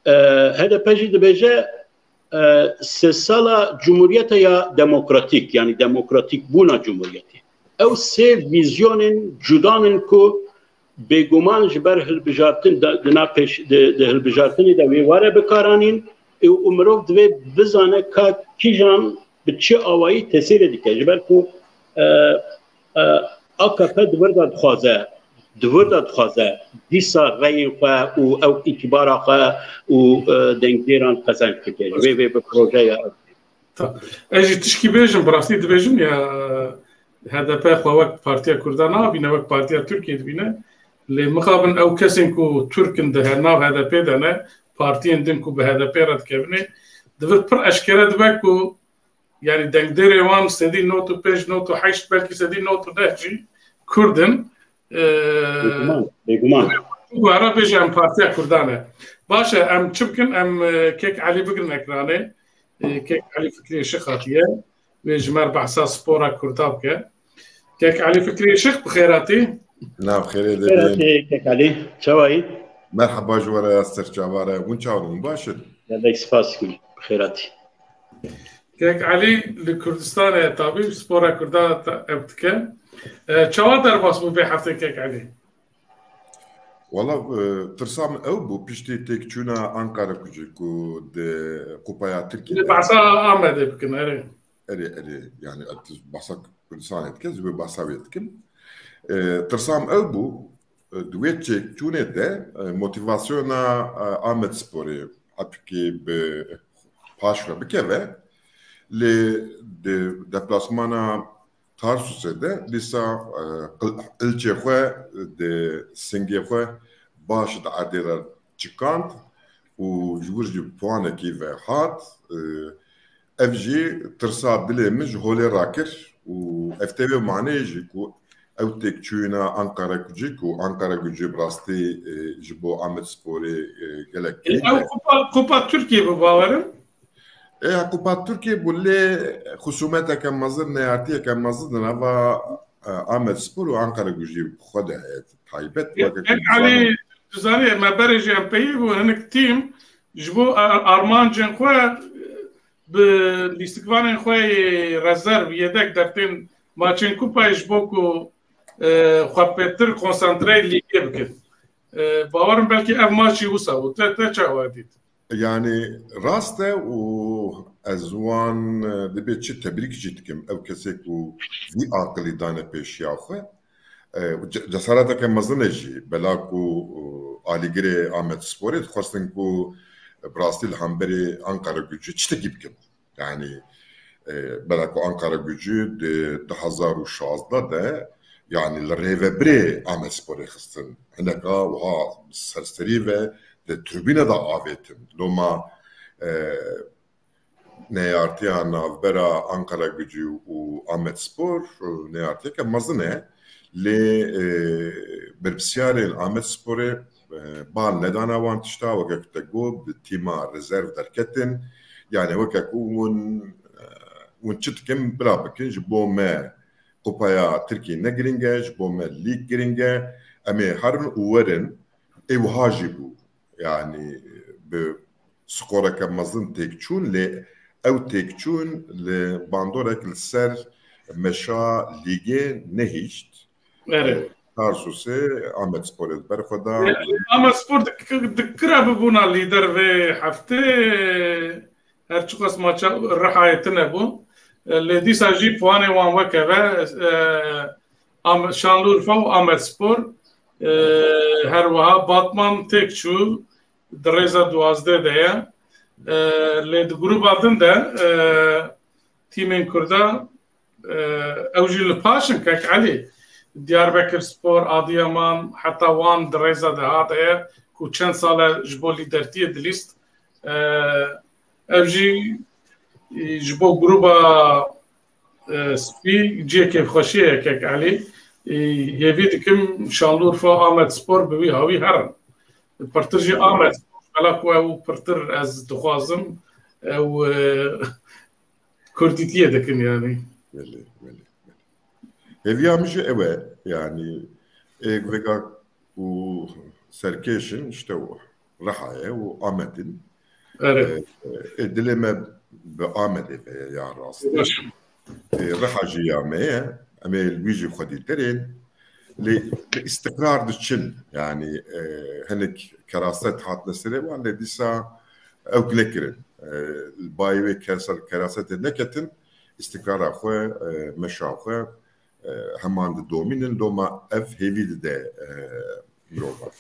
e, H D P jî dibêje, e, sê sala Cumhuriyete ya demokratîk, yani demokratîk bûna Cumhuriyetê. Ew sê vîzyonên cudan in ku bêguman ji ber hilbijartin de, di nav pêş, di, di hilbijartinê de wê were bikaranîn û, û mirov divê bizane ka kîjan bi çi awayî tesîrê dike. Ji ber ku, e, e, A K P di vir de dixwaze, di vir de dixwaze dîsa reyên xwe û ew îtibara xwe û, e, dengdêran qezenc bike. Ji vê vê bi projeya Ta, ez jî tişkî bêjim, bi rastî dibêjim ya, H D P xwe wek Partiya Kurdan nabîne, wek Partiya Tirkiyê dibîne. Lê mixabin ew kesên ku Tirk in di her nav H D P de ne, partiyên din ku bi H D P re dikevine, di vir pir eşkere dibe ku, yani dengdêrê wan sedî nod û pênc, nod û heşt, belkî sedî nod û neh jî Kurd in. Ee, Bêguman, bêguman. Wara bêje em Partiya Kurdan e. Baş e, em çi bikin? Em, e, Kek Elî bigirin ekranê. E, Kek Elî Fikrî Işık hatiye. Wê ji me re behsa spora Kurda bike. Kek Elî Fikrî Işık, bi xêr hatî. Nav xêrê de Xêr bin. Hatî Kek Elî. Çawa yî? Merhaba ji we re, ez serçava re. Hûn çawa in? Baş in? Gelek spas, bi xêr hatî. Kek Elî li Kurdistanê tabî spora Kurda ta-, ev dike. E, çawa derbas bû vê heftê Kek Elî? Wala, e, tirsa min ew bû, piştî têkçûna Ankara Gucî ku di Kupaya Tirkiyê Li de behsa Amedê bikin, erê. Erê, erê, yani, ez behsa Kurdistanê dikim, ez wê behsa wê dikim. E, tirsa min ew bû, e, di wê têkçûnê de, e, motivasyona, e, Amedsporê hetikê bi paş ve bikeve, lê di deplasmana Tarsusê de dîsa, e, qil-, ilçê xwe, di singê xwe baş di erdê re çikand û ji wir jî puanekî ve hat. E, ev jî tirsa dilê min ji holê rakir û ev tê wê maneyê jî ku ew têkçûyîna Ankara Gucî ku Ankara Gucî bi rastî, e, ji bo Amedsporê, e, gelek Ê, girîng ew e. Kupa, Kupa Tirkiyê bi bawerim. Ê, Kupa Tirkiyê bû lê xusûmeteke mezin, neyartiyeke mezin di nava, e, Amedspor û Ankara Gucî xwe de heye. Taybet weke Kek Elî, tu zanî, me berê jî em peyivî bû, hinek tîm ji bo ar-, armancên xwe, e, bi lîstikvanên xwe yê rezerv, yedek dertên maçên kupayê ji bo ku, e, xwe pêtir konsantreyê lîgê bikin. E, bawerim belkî ev maç jî wisa bû. Te, te çawa dît? Yani rast e û ez wan, e, dibê çi tebrîk jî dikim. Ew kesê ku vî aqilî dane pêşiya xwe. E, ce-, cesareteke mezin e jî. Bela ku, e, alîgirê Amedsporê dixwestin ku bi rastî li hemberî Ankara Gucî çitekî bikin. Yani, e, bela ku Ankara Gucî di du hezar û şazdeh de, yani li rêvebirê Amedsporê xistin. Hineka wiha serserî ve di tribûne de avêtin. Loma, e, neyartiya navbera Ankara Gucî û Amedspor, e, neyartiyeke mezin e. Lê, e, berpirsiyarên Amedsporê, e, bal nedana wan tişta, weke ku te got, bi tîma rezerv derketin. Yani weke ku hûn, e, hûn çi dikin, bila bikin, ji bo me Kupaya Tirkiyê ne girîng e, ji bo me lîg girîng e. Em ê herin û werin, ê wiha jî bû. Yani bi skoreke mezin têk çûn, lê ew têk çûn li bandorek li ser meşa lîgê nehişt. Erê. Tarsusê Amedsporê di ber xwe da. Amedspor dik-, dikira bibûna lîder vê heftê, her çiqas maça Rihayê tune bû. Lê dîsa jî puanê wan wekeve, e, Am-, Şanlıurfa û Amedspor, e, her wiha Batman têk çû, di rêza duwazdeh de ye. E, lê di gruba din de, e, tîmên Kurda, e, ew jî li paş in, Kek Elî. Diyarbekirspor, Adiyaman, heta Wan di rêza deha de ye ku çend sal e ji bo lîdertiyê dilîst. Ev jî, e, ji bo gruba, e, spî cihê kêfxweşiyê ye, kek Elî. E, hêvî dikim Şanlıurfa Ahmet Spor bi wî hawî herin. Pirtir jî Ahmet Spor, bela ku ew pirtir ez dixwazim, ew, e, kurdîtiyê dikin yani. Belê, belê, belê. Hêviya min jî ew e, yani, ê vêga ku serkêş in, işte, û Rihayê û Amed in. Evet. Ê, ê, dilê me bi Amedê ve ye, ya rastî. Baş. Ê, Riha jî ya me ye. Em ê li wî jî xwedîtir in. Lê, lê îstiqrar diçin. Yani, e, hinek keraset hatine serê wan, lê dîsa ew nekirin. E, li bayê wê kesa-, kerasetê neketin, îstiqrara xwe, e, meşa xwe, e, heman didomînin, loma ev hêvî dide, e, mirovan.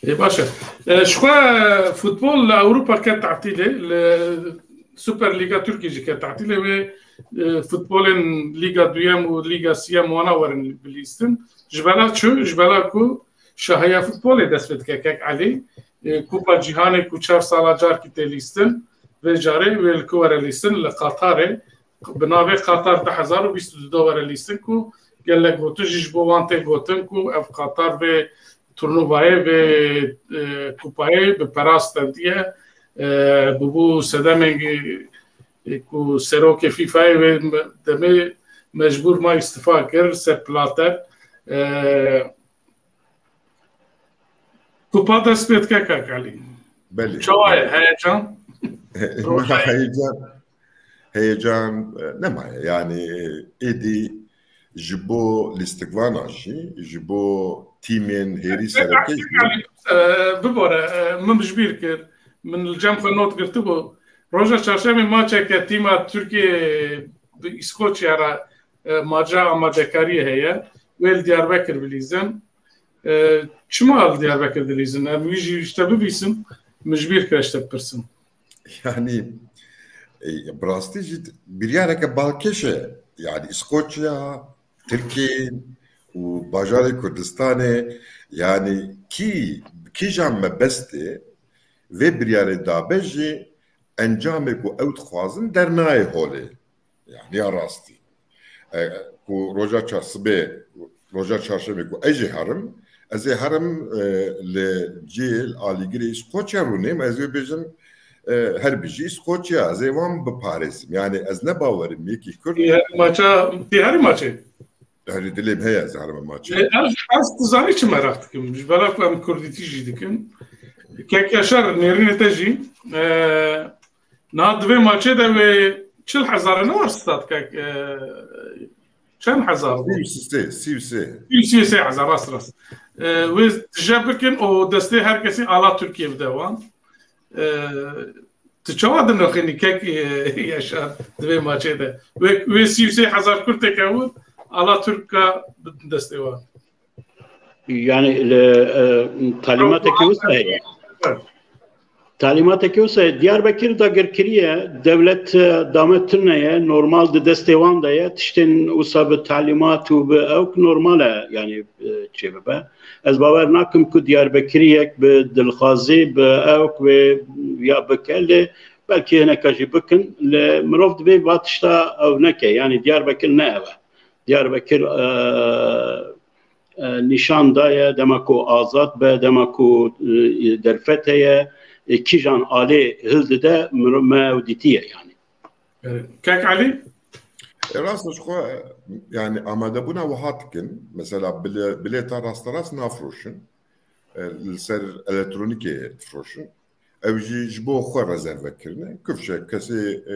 Ê, baş e. E, ji xwe futbol li Ewropa ket tatîlê, li Super Liga Tirkiyê jî ket tatîlê, wê, e, futbolên Liga Duyem û Liga Siyem wana werin bilîstin. Ji bela çi? Ji bela ku şahiya futbolê dest pê dike, kek Elî. E, Kupa Cîhanê ku çar sala carkî tê lîstin, vê carê wê li ku were lîstin? Li Qatarê. Bi navê Qatar du hezar û bîst û du de were lîstin ku gelek gotin jî ji bo wan tê gotin ku ev Qatar vê turnuvayê, vê, e, kupayê bi pera stendiye. E, bûbû sedemên, e, ku serokê FIFAyê wê me-, demê mecbûr ma îstifa kir, Sepp Blatter. E, Kupa dest pê dike, kek Elî. Belê. Çawa ye? Heyecan? Heyecan. Heyecan, e, nemaye. Yani, e, êdî ji bo lîstikvana jî, ji bo tîmên hêrî sereke jî. E, bibore, e, min ji bîr kir. Min li cem xwe not girtibû. Roja çarşemê maçeke tîma Tirkiyê bi Îskoçya re, e, maça amadekariyê heye. Wê li Diyarbekir bilîzin. E, çima li Diyarbekir dilîzin? Em wî jî ji te bibîsim, min ji bîr kir ez ji te bipirsim. Yani, e, bi rastî jî biryareke balkêş e. Yani Îskoçya, Tirkiye û bajarê Kurdistanê, yani kî, kîjan mebestê vê biryarê dabe jî encamê ku ew dixwazin dernayê holê. Yani ya rastî. E, ku roja çar-, sibê, roja çarşemê ku ez jî herim, ez ê herim, e, li cil alîgirê Îskoçya rûnêm, ez ê bêjim, e, her bijî Îskoçya, ez ê wan biparêzim. Yani ez ne bawerim yekî Kurd. Tê herî maça, tê herî maçê? Herî dilê min heye ez herim maçê. E, ez, ez tu zanî çi meraq dikim? Ji bela ku em kurdîtî jî dikin. Kek Yaşar, nêrînê te jî, e, Na di vê maçê de wê çil hezar ne war stad kek, e, çend hezar bû? Sî û sê, sî û sê. Sî û sê hezar, rast, rast. E, wê tije bikin û destê her kesî ala Tirkiye bide wan. E, tu çawa dinirxînî kek, e, Yaşar di vê maçê de? Wê, wê sî û sê hezar kurteke û ala Tirka bidin destê wan. Yani li, e, talîmatekî wisa heye. Talîmatekî wisa heye. Diyarbekir dagirkirî ye. Dewlet, e, dame tune ye. Normal di destê wan de ye. Tiştên wisa bi talîmat û bi ewk normal e, yani, e, çêbibe. Ez bawer nakim ku diyarbekiriyek bi dilxwazî, bi ewk wê ya bike, lê belkî hineka jî bikin. Lê mirov divê va tişta ew neke. Yani Diyarbekir ne ev e. Diyarbekir, e, e, nîşan daye, dema ku azad be, dema ku, e, derfet heye, e, kîjan alê hildide, miro-, me ew dîtiye yani. Evet. Kek Elî? E, rast ji xwe, e, yani amadebûna wiha dikin. Mesela bile-, bilêta rasterast nafroşin. E, li ser elektronîkê difiroşin. Ew jî ji bo xwe rezerve kirine. Kifşe kesê, e,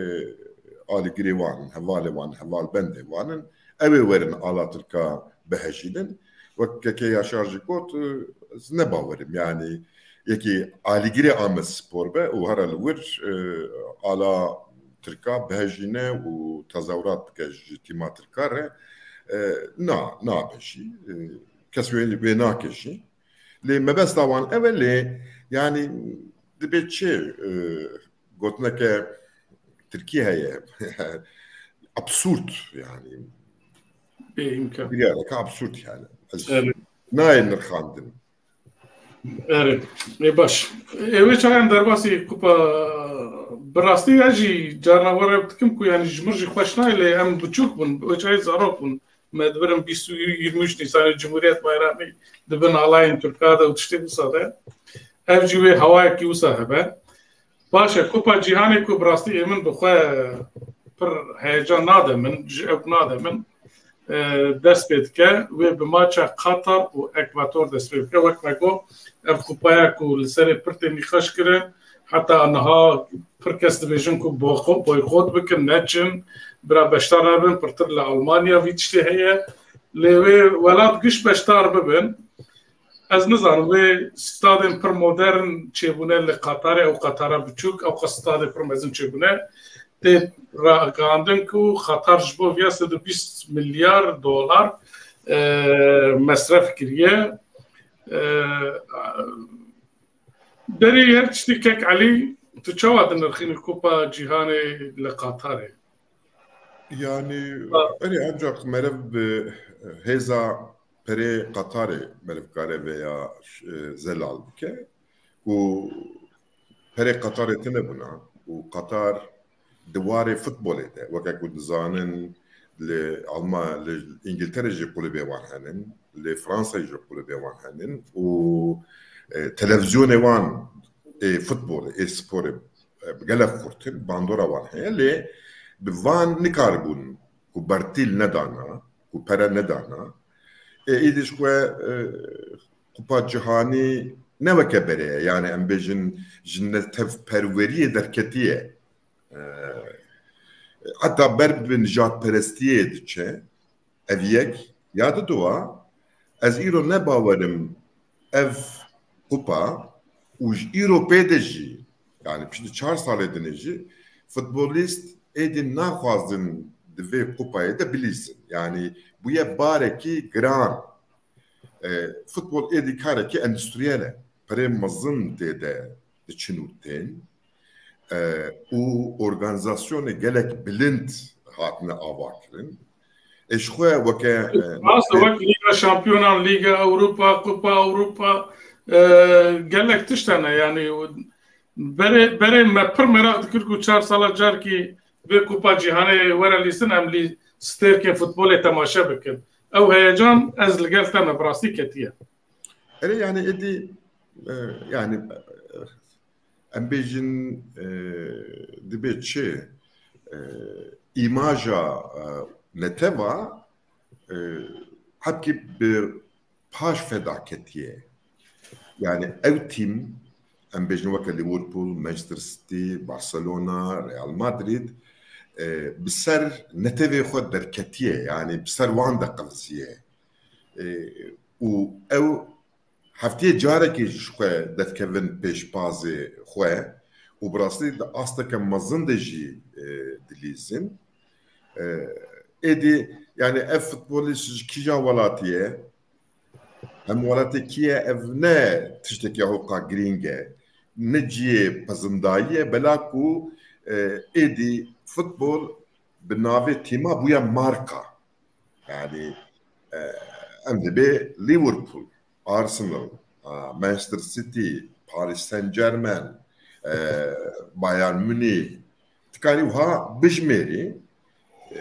alîgirê wan in, hevalê wan, hevalbendê wan in. Ew ê werin ala Tirka bihejînin. Wek kekê Yaşar jî got, e, ez ne bawerim. Yani yekî alîgirê Amedspor be û here li wir, e, ala Tirka bihejîne û tezahûrat bike ji tîma Tirka re, e, na, nabe jî. E, kes wê, wê nake jî. Lê mebesta wan ev e, lê yani dibê çi, e, gotineke Tirkî heye. Absurd yani. Bê îmkan. Biryareke absurd yani. Ez Evet. nayê nirxandin. Erê, ê baş. Ê wê çayan derbasî kupa bi rastî ez jî carna we re dikim ku yani ji mir jî xweş nayê lê em biçûk bûn, wê çayê zarok bûn. Me dibirim bîst û yirmi üç Nîsanê Cumhuriyet Bayramî dibin alayên Tirka de û tiştê wisa de. Ev jî wê hewayekî wisa hebe. Baş e, Kupa Cîhanê ku bi rastî ê min bi xwe pir heyecan nade min, ji ew nade min, e, dest pê dike, wê bi maça Qatar û Ekvator dest pê bike. Wek me got, ev kupaya ku li serê pir tê nîqaş kirin, heta niha pir kes dibêjin ku boyko-, boykot bikin, neçin, bira beşdar nebin, pirtir li Almanya vî tiştê heye. Lê wê welat giş beşdar bibin. Ez nizanim, wê stadên pir modern çêbûne li Qatarê, ew Qatara biçûk, ew qas stadê pir mezin çêbûne. Tê ragihandin ku Qatar ji bo viya sed û bîst milyar dolar, e, mesref kiriye. E, Berê her tiştî kek Elî, tu çawa dinirxînî Kupa Cîhanê li Qatarê? Yani, Ha. Erê, ancak meriv bi hêza perê Qatarê meriv kare veya, e, zelal bike. Û perê Qatarê tine bûna. Û Qatar di warê futbolê de, weke ku dizanin, li Alma-, li Îngiltere jî kulübê wan henin, li Fransa jî kulübê wan henin û, e, televîzyonê wan ê futbolê, ê sporê, e, gelek xurt in, bandora wan heye, lê bi van nikaribûn ku bertîl nedana, ku pere nedana. E, îdî ji xwe, e, Kupa Cîhanî ne weke berê ye, yani em bêjin ji netewperweriyê derketiye. E, heta ber bi nijadperestiyê diçe. Ev yek. Ya diduwa, ez îro ne bawerim ev kupa û ji îro pê de jî, yani piştî çar salê dinê jî, futbolîst êdî naxwazin di vê kupayê de bilîzin. Yani bûye barekî giran. E, futbol êdî karekî endûstriyel e. Perê mezin tê de diçin û tên. E, û organîzasyonê gelek bilind hatine avakirin. E, ji xwe weke, e, Rast e, wek Lîga Şampiyonan, Lîga Ewropa, Kupa Ewropa, e, gelek tişt hene. Yani berê, berê me pir meraq dikir ku çar sala carkî vê Kupa Cîhanê were lîstin, em lî stêrkên futbolê temaşe bikin. Ew heyecan ez li gel te me bi rastî ketiye. Erê, yani êdî, e, yani, e, em bêjin, e, dibe çi, e, îmaja, e, neteva, e, hebkî bi paş feda ketiye. Yani ew tîm, em bêjin weke Liverpool, Manchester City, Barcelona, Real Madrid, e, bi ser netevê xwe derketiye, yani bi ser wan de qeviziye. E, û ew heftiyê carekê ji xwe derdikevin pêşbazê xwe û bi rastî di asteke mezin de jî, e, dilîzin. E, êdî, yani ev futbolîst ji kîjan welatî ye? Hem welatê kî ye? Ev ne tiştekî hewqa girîng e. Ne cihê pezindayî ye, bela ku, e, êdî futbol bi navê tîma bûye marka. Yani, e, em dibê Liverpool, Arsenal, a, Manchester City, Paris Saint-Germain, e, Bayern Munich, dikarî wiha bijmêrî. E,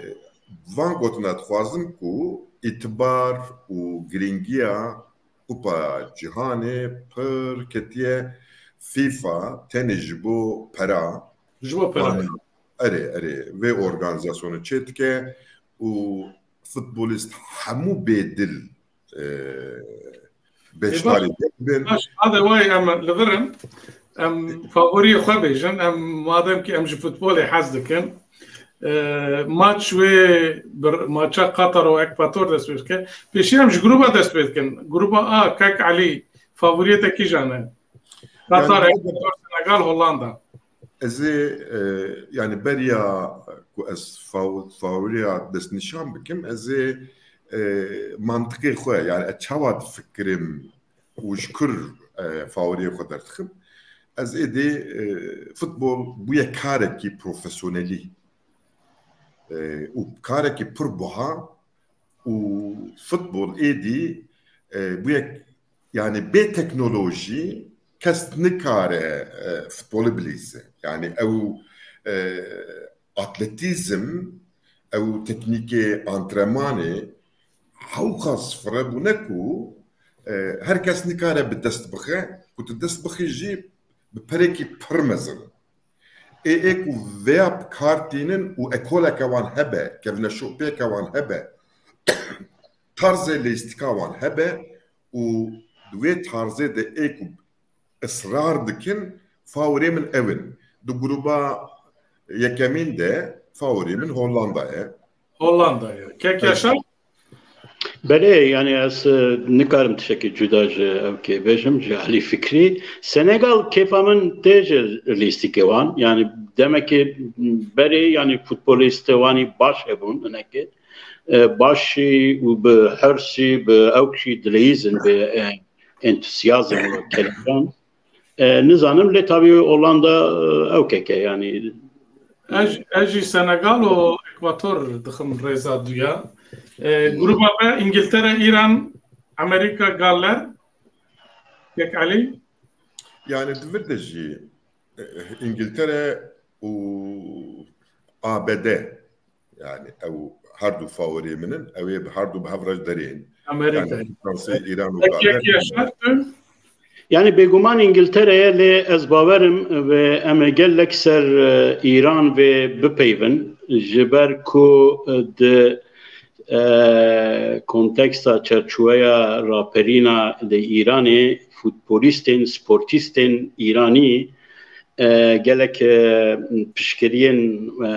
van gotina dixwazim ku îtibar û girîngiya Kupa Cîhanê pir ketiye FIFA tenê ji bo pera. Ji bo pera. Erê, erê, vê organîzasyonê çêdike û futbolîst hemû bêdil, e, beşdarî Ê, baş. Bin. Baş, hade wayê em li vir in. Em favoriyê xwe bêjin. Em madem ki em ji futbolê hez dikin. E, maç wê bir, maça Qatar û Ekvator dest pê dike. Pêşî em ji gruba dest pê dikin. Gruba A, kek Elî, favoriyê te kîjan e? Qatar, Yani, Ekvator, Senegal, Hollanda. Ez ê, e, yani beriya ku ez faw-, favoriya destnîşan bikim, ez ê, e, mantiqê xwe, yani ez çawa difikirim û ji kur, e, favoriyê xwe derdixim. Ez êdî, e, futbol bûye karekî profesyonelî. E, û karekî pir buha û futbol êdî, e, bûye Yani bê teknolojî kes nikare e, futbolî bilîze. Yani ew e, atletîzm, ew teknîkê antrenmanê hewqas firre bûne ku e, her kes nikare bi dest bixe, ku tu dest bixî jî bi perekî pir mezin. Ê ê ku vêya bi kar tînin û ekoleke wan hebe, kevneşopiyeke wan hebe, tarzê lêstika wan hebe û di wê tarzê de ê ku israr dikin, favorê min ew in. Di gruba yekemîn de favorê min Hollanda ye. Hollanda ye. Kek Yaşar? Belê, yani ez e, nikarim tiştekî cuda ji ew kê bêjim, ji Elî Fikrî. Senegal kêfa min tê ji lîstikê wan. Yani demekê berê yani futbolîstê wanî baş hebûn hinekê. E, baş jî û bi hirs jî, bi ewk jî dileyîzin bi e, entûsiyazm û kelekan. E, nizanim lê tabî Hollanda e, ewkek e yani. Ez, ez jî Senegal û Ekvator dixim rêza duya. E, gruba B, Îngiltere, Îran, Amerîka, Galler. Kek Elî? Yani di vir de jî e, Îngiltere û A B D yani ew her du favorê min in, ew ê bi her du bi hev re derên. Amerîka. Yani Fransa, Îran û Galler. Kek Yaşar, tu? Yani bêguman Îngiltere ye, lê ez bawerim ve em ê gelek ser e, Îran ve bipeyvin. Ji ber ku e, di e, konteksta çerçoveya raperîna li Îranê futbolîstên, sportîstên Îranî e, gelek e, piştgiriyên e,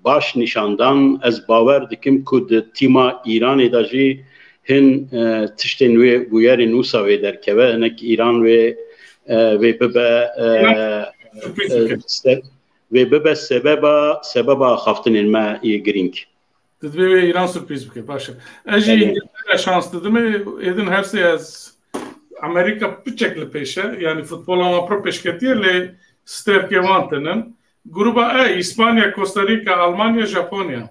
baş nîşan dan. Ez bawer dikim ku di tîma Îranê de jî hin e, tiştên wê bûyerên wisa wê derkeve. Hinek Îran wê e, wê bibe e, Îran sürpriz e, bike. Se-, wê bibe sebeba, sebeba axaftinên me yê girîng. Tu dibê wê Îran sürpriz bike. Baş e. Ez jî Belê. Îngiltere şans didim. Ê din her sê ez Amerîka piçek li pêş e. Yani futbola wan pir pêşketiye lê stêrkê wan tinin. Gruba E, Îspanya, Costa Rica, Almanya, Japonya.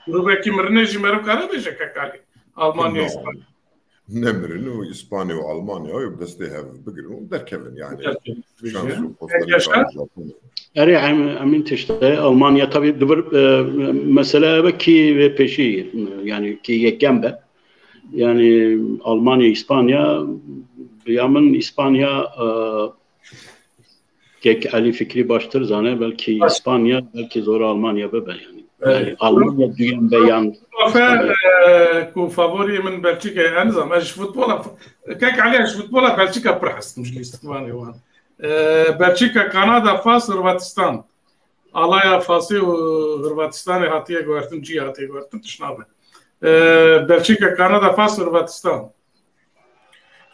Grubekî mirinê jî meriv kare bêje kekalî. Almanya, No. Îspanya. Nemirin û Îspanya û Almanya û bi destê hev bigirin û derkevin yani. Derkevin. Şans û Costa Rica, Yaşar? Japonya. Erê em, emîn tişt e. Almanya tabii di vir e, mesele ev e kî vê pêşî yani kî yekem be. Yani Almanya, Îspanya ya min Îspanya e, Kek Elî Fikrî baştir zane, belkî Baş. İspanya, belkî zora Almanya bibe yani. Evet. Yani Almanya duyem be yan Kafe, İspanya. E, ku favoriyê min Belçika ye, ez nizam, ez ji futbola, Kek Elî, ez ji futbola Belçika pir hez dikim ji lîstikvanê wan. E, Belçika, Kanada, Fas, Hırvatistan. Alaya Fasê û Hırvatistanê hatiye guhertin, cî hatiye guhertin, tişt nabe. E, Belçika, Kanada, Fas, Hırvatistan.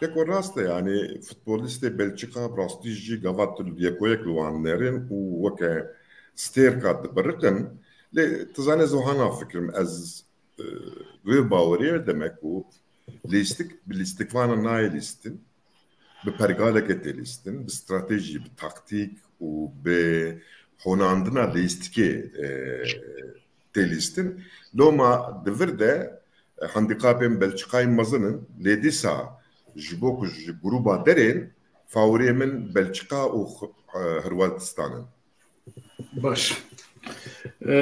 Yeko rast e, yani futbolistê Belçika bi rastî jî gava tu li yekoyek li wan nerin û weke stêrka dibiriqin. Lê tu zanê ez wiha nafikirim, ez e, wê baweriyê me demek ku lîstik, bi lîstikvanan nayê lîstin, bi pergaleke tê lîstin, bi stratejî, bi taktîk û bi honandina lîstikê e, tê lîstin. Loma di vir de e, handîkapên Belçikayê mezin in, lê dîsa ji bo ku ji grûba derên, favoriyê min Belçika û e, Hırvatistan in. Baş. E,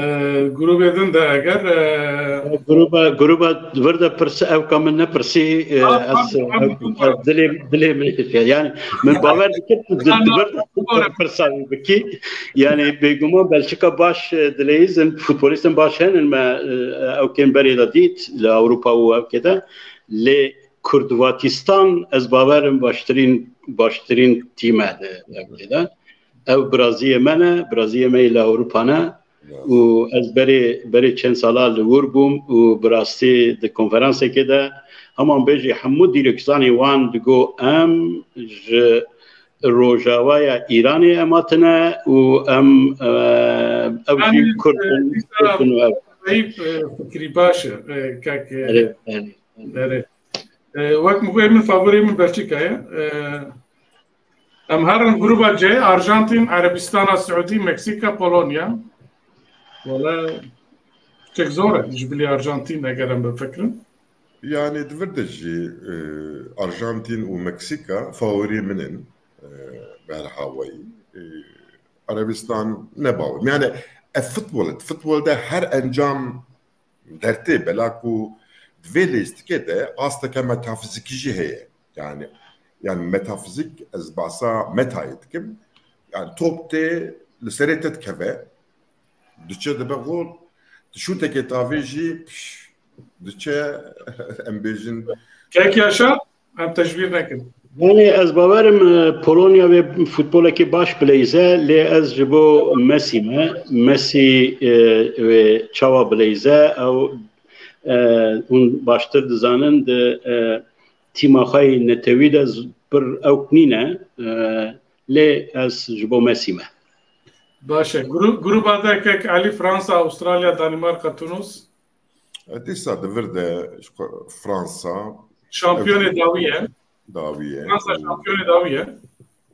grûbê din de eger, e, Gruba, gruba vir de pirs, ew ka min nepirsî, e, Ha, ez, pardon, pardon, pardon. Dilê, dilê min, yani min bawer dikir tu di, di vir de pirsa wî bikî. Yani bêguman Belçika baş, e, dileyîzin, futbolîstên baş henin me, e, ew kêm berê de dît li Ewropa û ew kê de. Lê Kurdvatistan ez bawerim baştirîn, baştirîn tîm e di ew kê de. Ew biraziyê me ne, biraziyê me yê li Ewropa ne. Ya. Û ez berê, berê çend sala li wir bûm û bi rastî di konferansekê de heman bêjî hemû dîrokîzanê wan digo em ji rojavaya Îranê em hatine û em, e, ew jî Yani, Kurd e, in, îsa Kurd in û ew. Eyüp, e, fikrî baş e, e, kek, e, Erê, erê. Erê. E, wek min got, min favorê min Belçika ye. E, em herin gruba C, Arjantin, Erebistana Siûdî, Meksika, Polonya. Wala, çek zor e, ji bilî Arjantin eger em bifikirin. Yani di vir de jî, e, Arjantin û Meksika favorî min in, e, bi her hawayî. E, Erebistan ne bawer. Yani ev futbol e. Futbol de her encam dertê, bela ku di vê lêstikê de asteke metafizikî jî heye. Yani, yani metafizîk, ez bahsa metayê dikim. Yani top tê li serê te dikeve, diçe dibe gol, di şûtekê tavê jî, pş, diçe, em bêjin. Kek Yaşar, em tecbîr nekin. Yani ez bawerim, e, Polonya wê futbolekî baş bileyze, lê ez ji bo Mesî me. Mesî, e, wê çawa bileyze, ew, e, hûn baştir dizanin, di, e, tîma xwe yê netewî de z-, pir ewk nîne, e, lê ez ji bo Mesî me. Baş e. Gru-, gruba de kek Elî, Fransa, Avustralya, Danimarka, Tunus. E, dîsa di vir de ji xwe Fransa Şampiyonê ev dawî ye. Dawî ye. Fransa Û, şampiyonê dawî ye.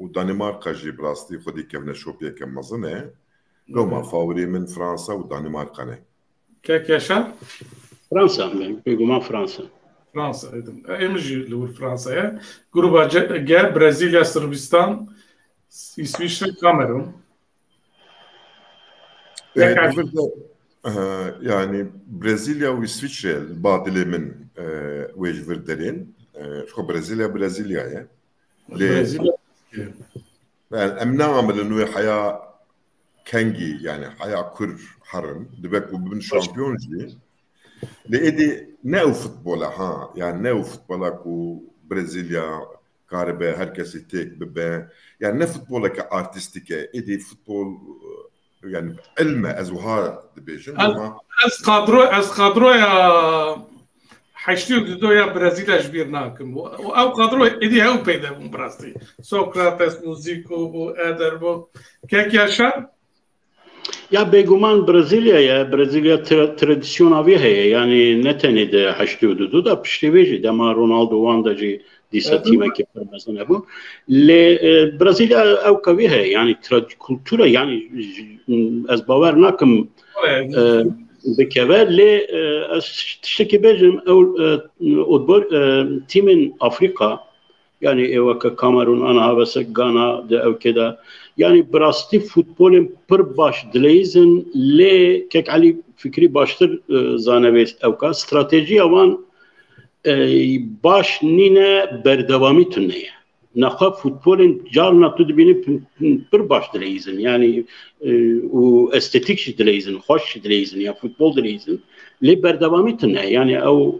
Û Danimarka jî bi rastî xwedî kevneşopiyeke mezin e. Loma Evet. Favorî min Fransa û Danimarka ne. Kek Yaşar? Fransa, bêguman Fransa. Fransa, dedim. E, em jî li wir Fransa ye. Gruba C, G, Brezilya, Sırbistan, İsviçre, Kamerun. E, Kek di vir de, e, yani Brezilya û Îsviçre li ba dilê min, e, wê ji vir derên. E, ji xwe Brezilya, Brezilya ye. Lê Brezilya. Yani em naamilin wê heya kengî, yani heya kur herin, dibe ku bibin şampiyon jî. Lê êdî ne ew futbol e ha, yani ne ew futbola ku Brezilya karibe her kesî têk bibe. Yani ne futboleke artîstîk e. Êdî futbol, yani ilm e, ez wiha dibêjim, Ez, ama ez kadro, ez kadroya heştê û du ya Brezîlya ji bîr nakim. Û, û ew kadro êdî hew peyde bûn bi rastî. Sokrates bû, Zico bû, Eder bû. Kek Yaşar? Ya bêguman Brezîlya ye. Brezîlya tra-, tradisyona vê heye. Yani ne tenê di heştê û du de, piştî vê jî dema Ronaldo wan de jî dîsa Evet. tîmekî pir mezin hebû. Lê, e, Brezîlya ewka vê heye. Yani tra-, kultura, yani j-, ez bawer nakim, Evet. e, bikeve. Lê, e, ez tiştekî bêjim, ew, e, odbor, e, tîmên Afrika, yani ê weke Kamerun, ana havesek Gana di ewkê de. Yani bi rastî futbolên pir baş dileyizin, lê kek Elî Fikrî baştir, e, zanebê ewka. Stratejiya wan, e, baş nîne, berdewamî tune ye. Nexwe futbolên carna tu dibînî p-, p-, pir baş dileyizin. Yani, e, û estetîk jî dileyizin, xweş jî dileyizin, ya futbol dileyizin. Lê berdewamî tune. Yani ew,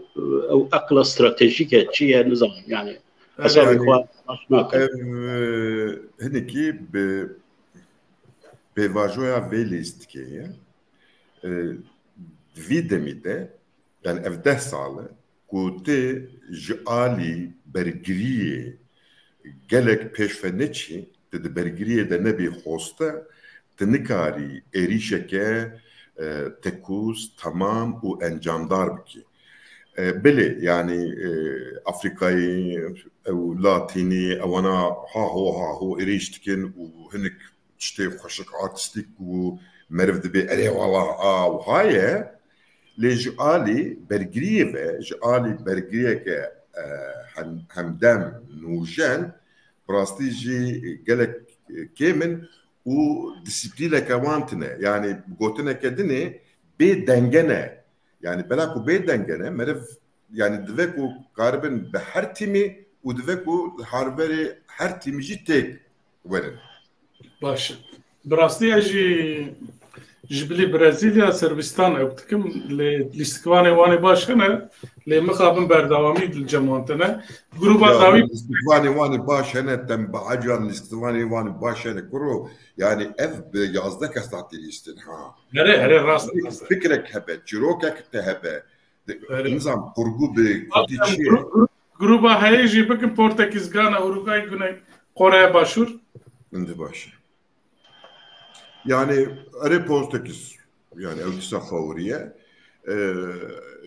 ew eqla stratejîk e, çi ye, nizanim. Yani Hesabê Yani, xwe baş nakin. Ev, e, hinekî bi pêvajoya vê lîstikê ye. E, di vî demî de, yani ev deh sal e ku tu ji alî bergiriyê gelek pêşve neçî, tu di bergiriyê de nebî hoste, tu nikarî êrîşeke, e, tekûz, temam û encamdar bikî. E, belê, yani, e, Afrîkayî, ew Latînî, ewana ha ho, ha ho êrîş dikin û hinek tiştê xweşik artîstîk û meriv dibê, erê wala a wiha ye. Lê ji alî bergiriyê ve, ji alî bergiriyeke, e, hem-, hemdem, nûjen, bi rastî jî gelek kêm in û disiplîneke wan tune. Yani gotineke dinê bê denge ne. Yani bela ku bê denge ne, meriv, yani dive ku karibin bi her tîmî û dive ku harverê her tîmî jî têk werin. Baş. Bi rastî ez jî ji bilî Brezîlya, Sirbistan ew dikim, lê lîstikvanê wan ê baş hene, lê mixabin berdewamî li cem wan tune. Gruba Ya, dawî lîstikvanê wan ê baş hene, tembaha can lîstikvanê wan ê baş hene, kuro. Yani ev bi yazdeh kes hatî lîstin ha. Here, here, rast, rast. Fikrek hebe, çîrokek te hebe. Here. Nizam, kurgu bi kurdî çi ye? Gru-, gru-, gruba heyê jî bikin Portekiz, Gana, Uruguay, Güney Koreya Başûr. Indi baş e. Yani erê Portekiz, yani ew dîsa favorî ye. Ee,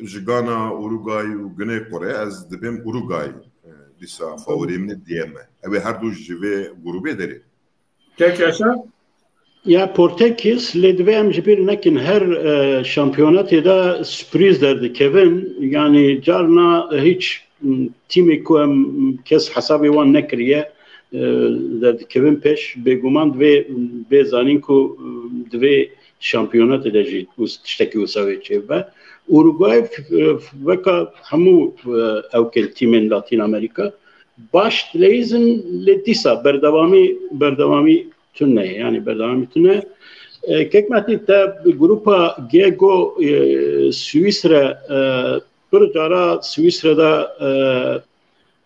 ji Gana, Uruguay û Güney Kore ez dibêm Uruguay, e, dîsa favorî min diye me. Ew ê her du ji vê grûbê derê. Kek Yaşar? Ya Portekiz, lê divê em ji bîr nekin, her, e, şampiyonatê de sürprîz derdikevin. Yani carna hiç, m, tîmê ku em, kes hesabê wan nekiriye, e, derdikevin pêş. Bêguman divê, bê zanîn ku, e, divê şampiyonatê de jî us-, tiştekî wisa wê çêbibe. Uruguay, f-, f-, weka hemû, e, ewkên tîmên Latîn Amerîka baş dileyîzin, lê dîsa berdewamî, berdewamî tune ye, yani berdewamî tune. E, Kekmetî te grupa G go, e, Swîsre, e, pir cara Swîsre de, e,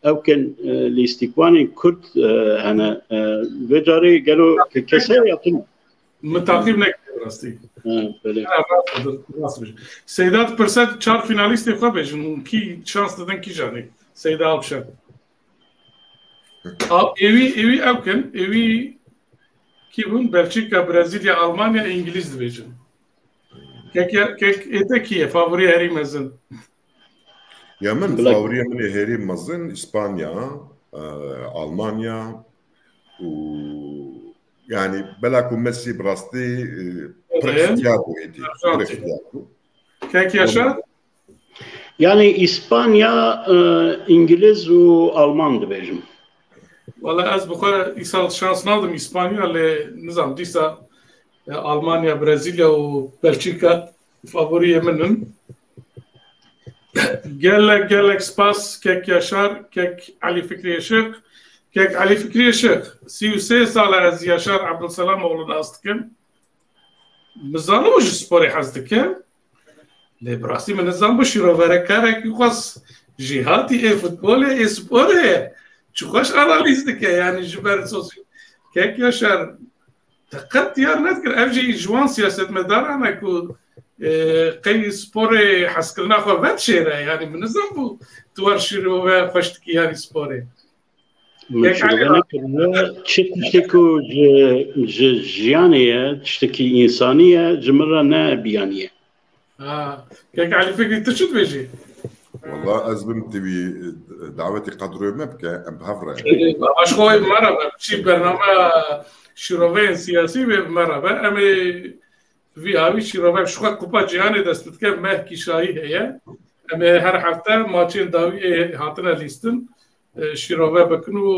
ewkên, e, lîstikvanên Kurd, e, hene. E, vê carê gelo ke-, kese ya tune? Min taqîb nekir rastî. Ha, belê. Ha, rast, rast. Seyda dipirse çar finalîstê xwe bêjin û kî şans didin kîjanê? Seyda Alpşen. A, êwî, êwî ew kin, êwî kî bûn? Belçîka, Brezîlya, Almanya, Îngilîz dibêjin. Kek, kek ê te kî ye? Favorî herî mezin. Ya min, Bila- favoriyê min ê herî mezin Îspanya, e, Almanya û yani bela ku Messi bi rastî, e, pir Belê. ixtiyar bû êdî. Pir Arjantin. ixtiyar bû. Kek Yaşar? Yani Îspanya, e, Îngiliz û Alman dibêjim. Wala ez bi xwe îsal şans nadim Îspanya, lê nizam dîsa, e, Almanya, Brezîlya û Belçîka favoriyê min in. Gelek, gelek spas, kek Yaşar, kek Elî Fikrî Şêx, kek Elî Fikrî Şêx. Sî û sê sal e ez Yaşar Ebdulselam oğlu nas dikim. Min zanibû ji sporê hez dike. Lê bi rastî min nizanibû şîroverekarek xwest jêhatî ê futbolê, ê sporê ye. Çi xweş analîz dike, yani ji ber sosyo-, Kek Yaşar, te qet diyar nedikir. Ev jî ji wan siyasetmedaran e ku, e, qey sporê hezkirina xwe vedişêre. Yani min nizanibû tu wer şîrove xweş dikî yani sporê. Min Kek şirove Elî nekiriye. Çi tiştê ku ji, ji jiyanê ye, tiştekî însanî ye, ji min re ne biyaniye. Ha, Kek Elî Fikrî, tu çi dibêjî? Wala ez bim tu wî, e, dawetî qedroyê me bike, em bi hev re. Baş xwe bi me re be. Çi bername şîroveyên siyasî wê bi me re be. Em ê vî awî şîrove ji xwe Kupa Cîhanê dest dike, mehkî şahî heye. Em ê her hefte maçên dawî ê hatine lîstin, e, şîrove bikin û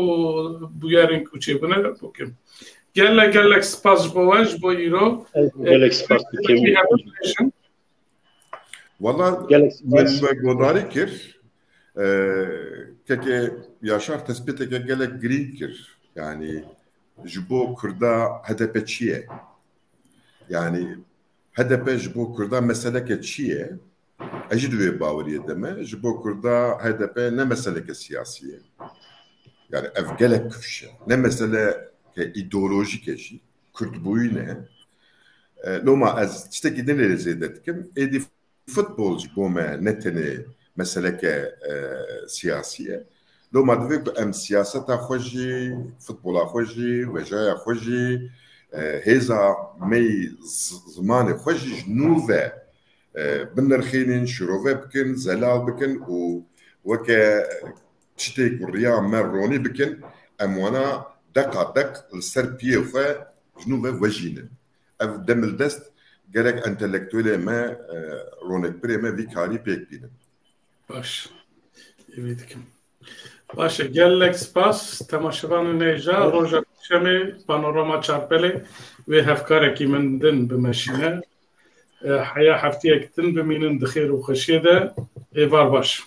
bûyerên ku çêbûne bikin. Gelek, gelek spas ji bo we, ji bo îro. Ez E, gelek spas dikim. Wala Gelek min spas. we godarî kir. E, keke Yaşar tespîteke gelek girîng kir. Yani ji bo Kurda H D P çi ye? Yani H D P ji bo Kurda meseleke çi ye? Ez jî di wê baweriyê de me. Ji bo Kurda H D P ne meseleke siyasî ye. Yani ev gelek kifş e. Ne meseleke îdeolojîk e jî. Kurdbûyî ne. E, loma ez tiştekî din lê zêde dikim. Êdî futbol ji bo me ne tenê meseleke, e, siyasî ye. Loma divê ku em siyaseta xwe jî, futbola xwe jî, wêjaya xwe jî, e, hêza me yî z-, zimanê xwe jî ji nû ve, e, binirxînin, şirove bikin, zelal bikin û weke çitê ku riya me ronî bikin, em wana deqa deq li ser piyê xwe ji nû ve wejînin. Ev demildest gerek entelektuelê me, e, ronekbirê me vî karî pêk bînin. Baş. Êvî dikim. Baş e, gelek spas. Temaşevanên hêja, roja Şemê Panorama Çarpelê wê hevkarekî min din bimeşîne. E, heya heftiyek din bimînin di xêr û xweşiyê de. Êvar baş.